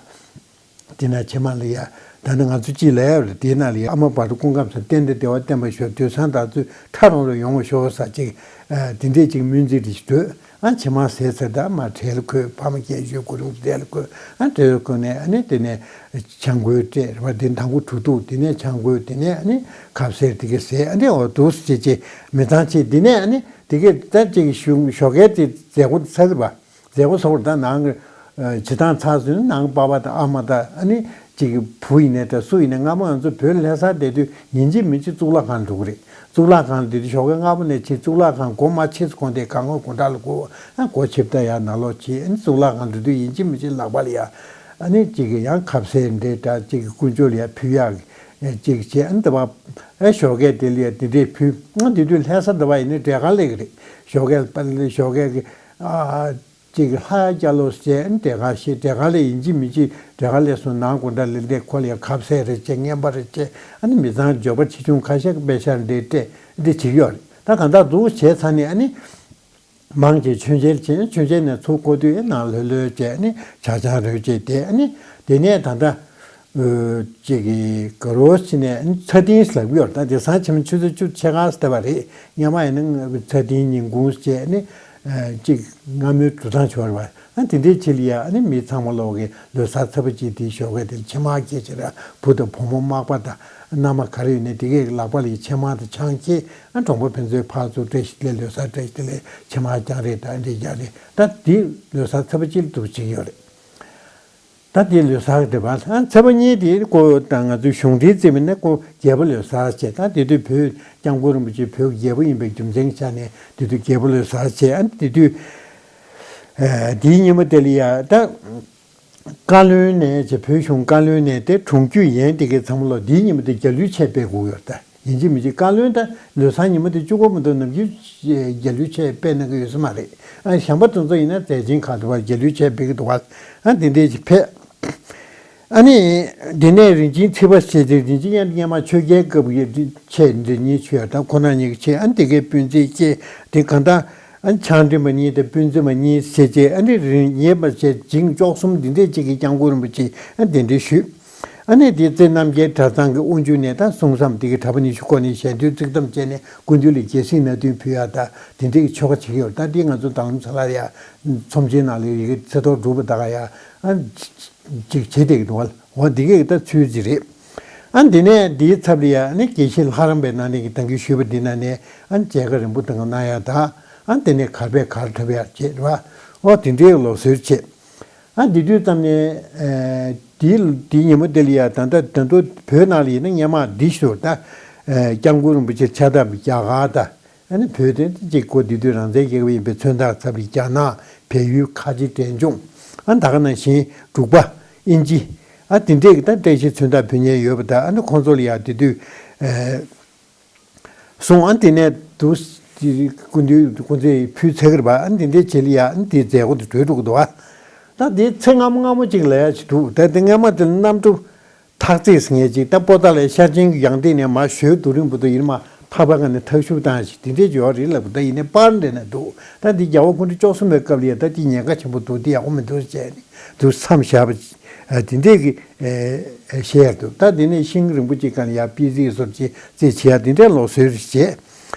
དེ་ན་ཕྱི་མ་ལ་ཡ་ད་ནི་ང་ཚོ་གཅིག་ལ་ཡ་རེད། དེ་ན་ལ་ཡ་ཨ་མ་བར་དུ་སྐུ་ཁམས་བཟང་བརྟན་དང་བདེ་བ་བརྟན་པར་ཤོག་དུས་སང་ད་ཚོད་ཁྲ་རོང་རོང་ཡོང་བ་ཤོག་ཟེར་ཅིག་དེ་འདྲས་ཅིག་སྨོན་ཚིག་རེ་ཞིག་འདོད། ཨ་ཕྱི་མ་ཟས་ཚར་ད་མ་གྲལ་འཁོད་ཕ་མ་རྒན་ཤོས་གུ་རུ་གྲལ་འཁོད་ཨ་གྲལ་འཁོད་ནས་ཨ་ནི་དེ་ནས་ཆང་གོས་སྤྲད་རེད་པ། དེ་དང་པོ་གྲུ་གཏུག་དེ་ནས་ཆང་གོས་དེ་ནས་ཨ་ནི་ཁ་ཟས་དེ་ག་ཟས་ཨ་ནི་འོ་འདུག་སེ་བྱས་བྱས་མི་ཚང་བྱས་དེ་ནས་ཨ་ནི་དེ་གས་ད་ཅིག་ཞོགས་ཞོགས་ཀས་དེ་མཛད་སྒོ་ཚར་བ། མཛད་སྒོ་ཚོགས་པ་དང་ནང་གི་ཨ་བྱེད་སྟངས་ཚགས་ཚུད་ནང་པ་ཕ་དང་ཨ་མ་དང་ཨ་ནི་གཅིག་གི་བུ་ཡིན་ནའི་ད་སུ་ཡིན་ནའི་སྔ་མོ་ང་ཚོ་བོད་ལྷ་སར་བསྡད་དུས་ཡིན་གཅིག་མིན་གཅིག་གཙུག་ལག་ཁང་འགྲོ་གི་རེད། གཙུག་ལག་ཁང་ལ་བསྡད་དུས་ཞོགས་ཀས་སྔ་པོ་ནས་ཕྱིན་གཙུག་ལག་ཁང་སྒོ་མ་ཕྱེས་སུ་གོང་དེ་གང་གོ་དགོང་དག་ལ་སྒུག་ཨ་སྒོ་ཕྱེ་ད་ཡར་ནང་ལོགས་ཕྱིན་ཨ་ནི་གཙུག་ལག་ཁང་འགྲོ་དུས་ཡིན་གཅིག་མིན་གཅིག་ལག་པ་ལ་ཡ་ཨ་ནི་གཅིག་གི་ཡང་ཁ་ཟས་འདྲ་འདྲ་གཅིག་གི་དཀོན་མཆོག་ལ་ཡ་ཕུལ་ཡག་གི་གཅིག་བྱས་ཨ་ནི་ད་བ་ཨ་ཞོགས་ཀས་དེ་ལ་ཡ་དེ་འདྲས་ཕུལ་ཨ་དེ་དུས་ལྷ་ས་ད་བ་ཡིན་ནའི་འབྲས་དཀར་ལ་གི་རེད། ཞོགས་ཀས་པ་ཞོགས་ཀས་གི་ཨ། ཅིག་ལྷ་སྐྱ་ལོ་ཞེས་འབྲས་དཀར་ཞེས་འབྲས་དཀར་ལས་ཡིན་གཅིག་མིན་གཅིག་འབྲས་དཀར་ལས་སོང་ནང་དགོང་དག་ལས་འདས་ཁོ་ལ་ཡ་ཁ་ཟས་རེ་བྱས་རྔན་པ་རེ་བྱས་ཨ་ནི་མི་ཚང་འབྱོར་པ་ཆེ་ཆུང་ཁ་ཤས་ཀྱི་པེ་ཤག་འདྲེ་སྤྲད་འདི་བྱེད་ཀྱི་ཡོད་རེད། ད་གང་ལྟར་འདུག་བྱས་ཚར་ནས་ཨ་ནི་མང་ཆེ་མཆོད་མཇལ་བྱས་མཆོད་མཇལ་ནས་ཚུར་འགོ་དུས་ནང་ལྷོད་ལྷོད་བྱས་ཨ་ནི་ཇ་ཆང་རེ་བྱས་དེ་ཨ་ནི་དེ་ནས་ད་ལྟ། ཅིག་གི་ག་རོ་ཕྱི་ནས་ཚ་ཏིང་ལབ་ཀྱི་ཡོད་རེད། ད་དེང་སང་ཕྱི་མ་ཆུ་ཚོད་བཅུ་ཕྱེད་ཀ་ཟེར་བ་རེད། སྔོན་མ་ཡིན་ན་ཚ་ཏིང་ཉིན་གུང་བྱས་ནས་ཅིག་སྔ་མོའི་འགྲོ་སྟངས་ཆོག་རེད་བ། ཨ་དེ་འདྲའི་ཆེད་ལ་ཡ་ཨ་ནི་མི་ཚང་མ་ལོག་གི་ལོ་གསར་ཚ་པོ་ཅིག་དེའི་ཞོགས་ཀས་དེ་ཕྱེ་མར་ཁྱེར་བྱས་ར་བུ་དང་བུ་མོ་མག་པ་དང་མནའ་མ་ག་རེ་ཡོད་ནས་དེ་གའི་ལག་པ་ལ་ཡ་ཕྱེ་མར་དང་ཆང་ཁྱེར་ཨ་གྲོང་པ་ཕན་ཚུན་ཕར་ཚུར་བཀྲ་ཤིས་བདེ་ལེགས་ལོ་གསར་བཀྲ་ཤིས་བདེ་ལེགས་ཕྱེ་མར་རྒྱག་རེས་དང་འདྲ་རྒྱག་རེས་ད་དེ་ལོ་གསར་ཚ་པོ་ཅིག་ལ་འདུག་བྱེད་ཀྱི་ཡོད་རེད། ད་དེ་ལོ་གསར་དེ་བ་ཨ་ཚེས་པ་གཉིས་དེ་ཀོ་ད་ང་ཚོའི་གཞུང་འབྲེལ་རྩིས་མིན་ན་ཀོ་རྒྱལ་པོ་ལོ་གསར་བྱས། ད་དེ་དུས་བོད་སྐྱབས་མགོན་རིན་པོ་ཆེ་བོད་རྒྱལ་པོ་ཡིན་པའི་རྒྱུ་མཚན་ཆ་ནས་དེ་དུས་རྒྱལ་པོ་ལོ་གསར་བྱས། ཨ་དེ་དུས་ཨ་དེའི་ཉིན་མོ་དེ་ལ་ཡ་ད་བཀའ་བློན་ནས་བྱས་བོད་གཞུང་བཀའ་བློན་ནས་དེ་དྲུང་རྒྱུད་ཡན་དེ་གའི་ཚང་མ་ལོ་དེའི་ཉིན་མོ་དེ་རྒྱལ་གླུའི་ཆས་སྤེལ་དགོས་ཡོད་ད། ཡིན་གཅིག་མིན་གཅིག་བཀའ་བློན་དང་ལོ་གསར་ཉིན་མོ་དེ་གཅིག་པོ་མ་གཏོགས་ནམ་རྒྱུན་རྒྱལ་གླུའི་ཆས་སྤེལ་གནང་གི་ཡོད་ས་མ་རེད། ཨ་གཞན་པ་དེ་ཚོ་ཡིན་ན་མཛད་ཆེན་ཁག་ཏུ་བར་རྒྱལ་གླུའི་ཆས་སྤེལ་གི་འདུག་བ། ཨ་དེ་འདྲས་ཅིག་ཕེབས། ཨ་ནི་དེ་ནས་རིན་ཆེན་ཚེ་དཔལ་ཞེས་ཏེ་རིན་ཆེན་དབྱངས་སྔོན་མ་ཆོས་རྒྱལ་སྐབས་ཀྱི་ཆས་འདི་གཉིས་མཆོད་ཡ་དང་ཁོ་ན་གཉིས་ཀྱི་ཆས་ཨ་ནི་དེ་གའི་སྤུན་མཆེད་ཀྱི་དེ་གང་ལྟར། ཨ་ནི་ཕྱག་མགྲིན་པ་གཉིས་དང་སྤུན་མཆེད་པ་གཉིས་ཟེར་བྱས་ཨ་ནི་རིང་ཉེ་བར་བྱས་ཞིང་བཅུ་གསུམ་འདི་འདྲས་ཅིག་གི་སྐྱབས་མགོན་རིན་པོ་ཆེ་ཨ་གདན་འདྲེན་ཞུས། ཨ་ནི་དེ་རྩེ་རྣམ་རྒྱལ་གྲྭ་ཚང་གི་དབུ་འཇུག་ནས་ད་གསུང་བསམ་དེ་གི་གྲྭ་པ་ཉི་ཤུ་སྐོར་ནས་ཞལ་འདོན་ཚིག་ཐམ་བཅས་ནས་སྐུ་མདུན་ལ་རྒྱལ་སྲིད་མནའ་མཐུན་ཕུལ་ཡ་ད་དེ་འདྲས་ཀྱི་ཆོ་ག་བྱེད་ཀྱི་ཡོད། ད་འདི་ང་ཚོ་དང་ཚ་ལ་ཡ་ཚོམས་ཆེན་ནང་ལ་ཡི་གེ་ཚེ་ཐོག་སྒྲུབ་པ་ད་ག་ཡ་ཨ་ཅིག་བྱེད་བསྡད་ཀྱི་འདུག་བ། འོ་འདི་གས་ད་ཚུལ་ཅིག་རེད། ཨ་འདི་ནས་འདིའི་ཚབ་ལ་ཡ་ཨ་ནི་དགེ་བཤེས་ལྷ་རམས་པའི་ནང་ནས་ཀྱི་ད་གིན་ཞུས་པ་འདི་ནང་ནས་ཨ་ནི་མཇལ་ཁ་རིང་པོ་དང་གནང་ཡ་ད་ཨ་འདི་ནས་གར་པས་གར་འཁྲབ་ཡ་བྱེད་རེད་བ། འོ་དེ་འདྲའི་ལུགས་སྲོལ་བྱེད། ཨ་འདི་དུས་ཙམ་ནས་ཨེ་དེའི་དེའི་ཉིན་མོ་དེ་ལ་ཡ་ད་ལྟ་ད་དུང་བོད་ནང་ལ་ཡིན་ན་སྔོན་མ་འདི་ཞུ་ད་ཨེ་སྐྱབས་མགོན་རིན་པོ་ཆེ་ཕྱག་བཏབ་རྒྱ་གར་ད་ཨ་ནི་བོད་དེ་གཅིག་གོ་འདི་དུས་རང་བཙན་རྒྱལ་ཁབ་ཡིན་པའི་མཚོན་རྟགས་ཚབ་རྒྱ་ནག་བལ་ཡུལ་ཁ་ཆེ་འབྲས་ལྗོངས་ཨ་ད་ག་ནང་བཞིན་འབྲུག་པ་ཨིན་ཇི་ཨ་དེ་འདྲས་ཀྱི་ད་བཀྲ་ཤིས་མཚོན་རྟགས་ཕུལ་མཁན་ཡོད་པ་ད་ཨ་ནི་ཁོང་ཚོ་ལ་ཡ་དེ་དུས་ཨེ། སོང་ཨ་དེ་ནས་དུ་སྐུ་མདུན་སྐུ་མདུན་ཕུལ་ཚར་གི་རེད་པ། ཨ་འདི་འདྲའི་བྱེད་ལ་ཡ་ཨ་འདིའི་མཛད་སྒོ་དེ་གྲོལ་འགྲོ་གི་འདུག་བ། ད་དེ་ཚེ་སྔ་མོ་སྔ་མོ་ཅིག་ལ་ཡ་ཅིག་འདུག་ད་དེ་སྔ་མ་དེ་ལ་གནམ་གྲུ་ཐག་བརྩེགས་ཟེར་མཁན་ཅིག་ད་པོ་ཏཱ་ལའི་ཤར་ཆེན་གྱི་ཡང་སྟེང་ནས་མར་ཞོལ་རྡོ་རིང་བར་དུ་ཡིན་མ་ཐག་པ་ག་ནས་ཐག་ཤུབ་བཏང་ཞིག་དེ་འདྲའི་ཅིག་ཡོད་རེད་ལབ་གི་ད་ཡིན་ནའི་པར་འདྲ་ན་འདུག་ད་འདི་རྒྱལ་བ་སྐུ་ཕྲེང་བཅུ་གསུམ་པའི་སྐབས་ལ་ཡ་ད་དེ་ཉེན་ཁ་ཆེན་པོ་འདུག་འདི་ཡག་པོ་མི་འདུག་ཟེར་ནས་དུ་མཚམས་བཞག་པ་དེ་འདྲས་ཀྱི། ཨེ་ཨེ་བཤད་ཡ་འདུག་ད་དེ་ནས་ཤིང་རིང་པོ་ཅིག་ག་ལ་ཡ་པི་ཙི་སོར་ཅིག་རྩེ་བྱེད་ཡ་དེ་འདྲའི་ལུགས་སྲོལ་རེ་བྱས།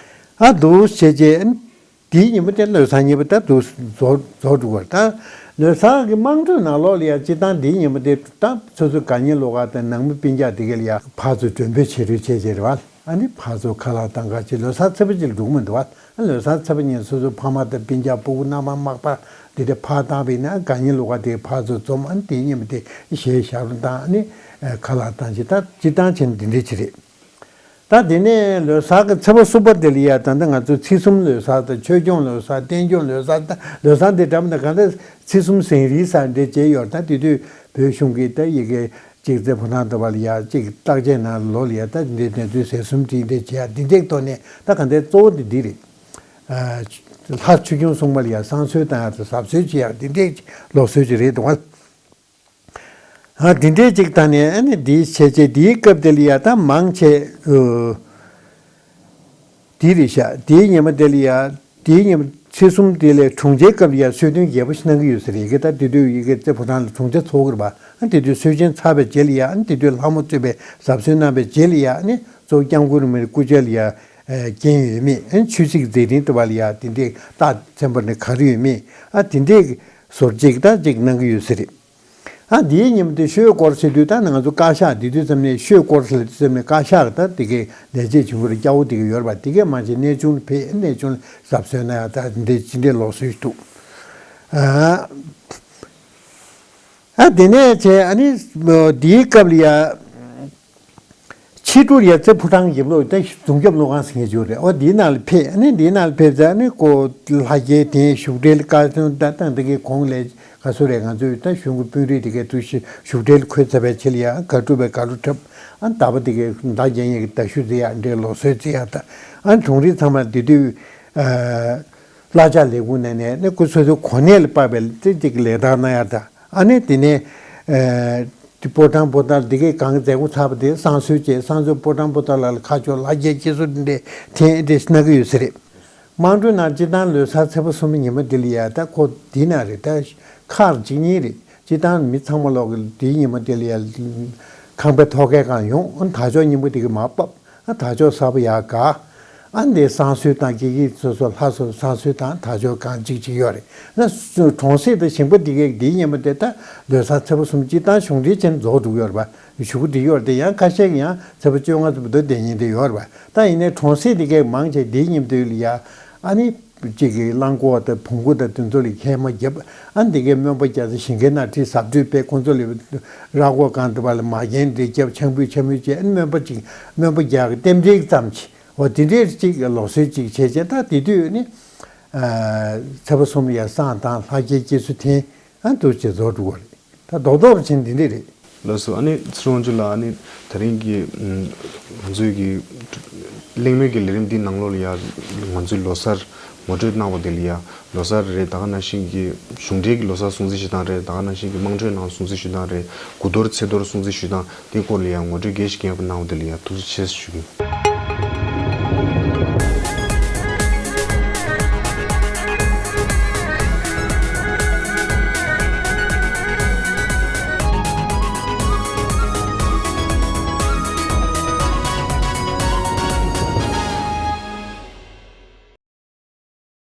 ཨ་འདུག་བྱས་རྗེས་དེའི་ཉིན་མོ་དེ་ལོ་གསར་ཉིན་མོ་ད་འདུག་རྫོགས་རྫོགས་འགྲོ་བར་ད་ལོ་གསར་གྱི་དམངས་ཁྲོད་ནང་ལོགས་ལ་ཡ་སྤྱི་བཏང་དེའི་ཉིན་མོ་དེ་ད་སོ་སོའི་དགའ་ཉེ་ལོགས་ཀ་དང་ནང་མི་སྤུན་ཀྱག་དེ་ག་ལ་ཡ་ཕར་ཚུར་མགྲོན་འབོད་བྱེད་རོགས་བྱས་བྱས་རེད་བ། ཨ་ནི་ཕར་ཚུར་ཁ་ལག་བཏང་ག་ཅིག་ལོ་གསར་ཚེས་པ་ཅིག་ལ་འགྲོ་གི་མི་འདུག་བ། ཨ་ལོ་གསར་ཚེས་པ་ཉིན་སོ་སོའི་ཕ་མ་དང་སྤུན་ཀྱག་སྤུ་གུ་མནའ་མ་མག་པ་འདི་འདྲ་ཕར་བཏང་བས་ན་དགའ་ཉེ་ལོགས་ཀ་དེ་ཕར་ཚུར་འཛོམས། ཨ་ནི་དེའི་ཉིན་མོ་དེ་གཞས་ཞབས་བྲོ་བཏང་ཨ་ནི་ཁ་ལག་བཏང་ཅིག་ད་སྤྱི་བཏང་བྱས་ན་འདི་འདྲའི་ཅིག་རེད། ད་དེ་ནས་ལོ་གསར་གྱི་ཚེས་པ་གསུམ་པ་དེ་ལ་ཡ་ད་ལྟ་ང་ཚོ་ཚེས་གསུམ་ལོ་གསར་དང་ཆོས་སྐྱོང་ལོ་གསར་བསྟན་སྐྱོང་ལོ་གསར་ད་ལོ་གསར་འདི་འདྲ་མིན་ན་གང་ལྟར་ཚེས་གསུམ་ཟིན་རིལ་ཟེར་འདྲ་བྱས་ཡོད། ད་དེ་དུས་བོད་གཞུང་གིས་ད་ཡི་གེ་གཅིག་རྩེ་ཕོ་བྲང་དུ་བ་ལ་ཡ་གཅིག་བརྟག་དཔྱད་ནང་ལོ་ལ་ཡ་ད་འདི་འདི་དུས་ཟེར་གསུམ་བྲིས་འདི་བྱས་ཡ་འདི་འདྲའི་ཐོག་ནས་ད་ག་འདྲའི་གཙོ་བོ་འདི་འདི་རེད། ལྷ་ཆོས་སྐྱོང་སྲུང་མ་ལ་ཡ་བསང་གསོལ་བཏང་ཡ་དང་ཟབ་གསོལ་བྱེད་ཡ་འདི་འདྲའི་ལུགས་སྲོལ་ཅིག་རེད་འདུག་བ། ཨ་འདི་འདྲའི་ཅིག་ད་ནས་ཨ་ནི་འདིའི་བྱས་རྗེས་འདིའི་སྐབས་དེ་ལ་ཡ་ད་མང་ཆེ་ཨོ། དེ་རེད་ཤག་དེའི་ཉི་མ་དེ་ལ་ཡ། དེའི་ཉི་མ་ཚེས་གསུམ་དེ་ལ་གྲོང་ཁྱེར་སྐབས་ལ་ཡ་གསོལ་སྟོན་རྒྱས་པོ་ཞིག་གནང་གི་ཡོད་ས་རེད། ཡ་གི་ད་དེ་དུས་ཡ་གི་རྩེ་ཕོ་བྲང་ལ་གྲོང་ཁྱེར་ཚོགས་ཀྱི་རེད་པ། ཨ་དེ་དུས་གསོལ་སྟོན་ཚར་བའི་རྗེས་ལ་ཡ། ཨ་དེ་དུས་ལྷ་མོ་གཙོས་པའི་ཟབ་གསོལ་གནང་བའི་རྗེས་ལ་ཡ། ཨ་ནི་གཙོ་བོ་སྐྱབས་མགོན་རིན་པོ་ཆེའི་སྐུ་ཕྱྭ་ལ་ཡ། ཨ་རྐྱེན་ཡོད་མེད། ཨ་ཆོས་སྲིད་མཛད་འཕྲིན་ལྟ་བ་ལ་ཡ་དེ་འདྲའི་རྟགས་མཚན་པ་ནི་ག་རེ་ཡོད་མེད། ཨ་དེ་འདྲའི་བཟོ་འདྲ་ཅིག་ད་ཅིག་གནང་གི་ཡོད་ས་རེད། ཨ་འདིའི་ཉིན་མོ་དེ་ཤོད་སྐོར་ཟེར་དུས། ད་ང་ཚོ་བཀའ་ཤག་དེ་དུས་ཙམ་ནས་ཤོད་སྐོར་ཟེར་དུས་ཙམ་ནས་བཀའ་ཤག་ད་དེ་གའི་ལས་བྱེད་བྱུང་གི་རེད། སྐྱ་བོ་དེ་གའི་ཡོད་རེད་པ། དེ་གའི་མང་ཆེ་གནས་ཆུང་ལ་ཕེབས། གནས་ཆུང་ལ་ཟབ་གསོལ་གནང་ཡ་ད་འདི་འདྲའི་ལུགས་སྲོལ་ཞིག་འདུག་ཨ་ཨ་དེ་ནས་བྱས། ཨ་ནི་འདིའི་སྐབས་ལ་ཡ། ཕྱི་དྲོ་ཡ་རྩེ་ཕོ་བྲང་ཡིབ་ལོག་ད་རྫོང་རྒྱབ་ཀླུ་ཁང་ཟེར་མཁན་ཅིག་ཡོད་རེད། འོ་འདིའི་ནང་ལ་ཕེབས། ཨ་ནི་འདིའི་ནང་ལ་ཕེབས་ཚེ། ཨ་ནི་ཁོ་ལྷ་རྒྱལ་དེ་བཞུགས་གྲལ་བཀའ་བསྡུ་ད་བཏང་། དེ་གའི་གོང་ལས་ག་ཚོད་རེད། ང་ཚོའི་ད་གཞུང་གི་དཔོན་རིགས་དེ་གའི་དུ་ཞིག་བཞུགས་གྲལ་འཁོད་ཚར་བའི་ཕྱི་ལ་ཡ། དགའ་སྒྲུབ་པའི་དགའ་སྒྲུབ་འཁྲབ། ཨ་ཟླ་བ་དེ་གའི་ཟླ་རྒྱལ་ཡས་ཀྱི་ཟླ་གཞུ་རྩེ་ཡ། འདྲའི་ལུགས་སྲོལ་རྩེ་ཡ་ད། ཨ་ནི་དྲུང་རིགས་ཚང་མ་དེ་དུས་ཨ་བླ་ཆགས་ལས་ཁུངས་ནས་ནས་ནི་སྐུ་སོ་སོའི་གོ་གནས་ལ་དཔག་པའི་ཙི་ཙིག་ལས་དག་གནང་ཡ་ད། ཨ་ནི་དེ་ནས་ཨ་དེ་ཕོ་བྲང་ཕོ་བྲང་དེ་གའི་གང་མཛད་སྒོ་ཚར་བ་དེ་བསང་གསོལ་བྱས། བསང་གསོལ་ཕོ་བྲང་ཕོ་བྲང་ལ་ཁ་ཕྱོགས་ལྷ་རྒྱལ་སྐྱེ་གཟུགས་འདྲ་འཐེན་འདྲ་གནང་གི་ཡོད་ས་རེད། དམངས་ཁྲོད་ནང་སྤྱི་བཏང་ལོ་གསར་ཚེས་པ་གསུམ་ཉི་མ་འདི་ལ་ཡ། ད་ཁོ་འདི་ན་རེད། ད་ཁག་གཅིག་གཉིས་རེད། སྤྱི་བཏང་མི་ཚང་མ་ལོག་གི་འདིའི་ཉི་མ་འདི་ལ་ཡ་ཁང་པའི་ཐོག་ཁའི་སྒང་ཡོང་། ཨ་དར་ལྕོག་སྙིང་པོ་དེ་གི་མར་ཕབ། ཨ་དར་ལྕོག་གསར་པ་ཡར་བཀལ། ཨ་འདི་བསང་གསོལ་དང་། དགེ་རྒན་སོ་སོ་ལྷ་སོ་སོ་བསང་གསོལ་དང་། དར་ལྕོག་གང་གཅིག་གཅིག་ཡོད་རེད། ན་གྲོང་གསེབ་དང་ཞིང་པ་འདི་གའི་འདིའི་ཉི་མ་དེ་ད་ལོ་གསར་ཚེས་པ་གསུམ་སྤྱི་བཏང་གཞུང་འབྲེལ་ཅན་རྫོགས་འགྲོ་གི་ཡོད་རེད་པ། གཞུག་གུ་འདི་ཡོད་རེད་དེ། ཡང་ཁ་ཤས་ཀྱིས་ཡང་ཚེས་པ་བཅོ་ལྔ་ཙམ་དུ་བསྡད་མཁན་དེ་ཡོད་རེད་པ། ད་ཡིན་ནའི་གྲོང་གསེབ་འདི་གའི་མང་ཆེ་འདིའི་ཉིན་དུས་ལ་ཡ། ཨ་ནི་གཅིག་གིས་གླང་གོག་དང་བོང་གུ་དང་དེ་ཚོ་ལ་ཧེ་མ་བརྒྱབ། ཨ་འདི་གའི་སྨོན་པ་རྒྱག་ཚེ་ཞིང་ཁའི་ནང་ཁྲིད་ཟབ་སྤྲོས་སྤེལ། ཁོང་ཚོ་ལ་ར་སྐོར་གང་འདྲ་བ་ལ་མ་རྒན་འདྲ་རྒྱབ། ཆང་ཕུད་ཆང་ཕུད་བྱས། ཨ་ནི་སྨོན་པ་ཅིག་སྨོན་པ་རྒྱག་གི་རྟེན་འབྲེལ་ཙམ་ཅིག་འོ་དེ་འདྲའི་ཅིག་ལུགས་སྲོལ་ཅིག་བྱས་བྱས། ད་དེ་དུས་ནི་ཨ་ཚེས་པ་གསུམ་ལ་ཡ་བསང་དང་ལྷ་རྒྱལ་སྐྱེ་གཟུགས་འཐེན། ཨ་འདུག་བྱས་རྫོགས་འགྲོ་གི་རེད། ད་རྡོག་རྡོག་རུ་ཕྱིན་འདི་འདྲས་རེད། ལགས་སོ། ཨ་ནི་ཚེ་རིང་དབང་ཕྱུག་ལགས། ཨ་ནི་དེ་རིང་གི་ང་ཚོའི་གི་གླེང་མོལ་གྱི་ལས་རིམ་འདི་ནང་ལོགས་ལ་ཡ། ང་ཚོའི་ལོ་གསར་ངོ་སྤྲོད་གནང་བ་དེ་ལ་ཡ། ལོ་གསར་རེད། ད་ག་ནང་བཞིན་གྱི་གཞུང་འབྲེལ་གྱི་ལོ་གསར་སྲུང་བརྩི་ཞུ་སྟངས་རེད། ད་ག་ནང་བཞིན་གྱི་དམངས་ཁྲོད་ནང་སྲུང་བརྩི་ཞུ་སྟངས་རེད། དགུ་གཏོར་ཚེས་གཏོར་སྲུང་བརྩི་ཞུ་སྟངས་དེའི་སྐོར་ལ་ཡ་ངོ་སྤྲོད་རྒྱས་ཤིག་རྒྱས་པ་གནང་བ་དེ་ལ་ཡ་ཐུགས་རྗེ་ཆེ་ཞུ་གི་ཡིན།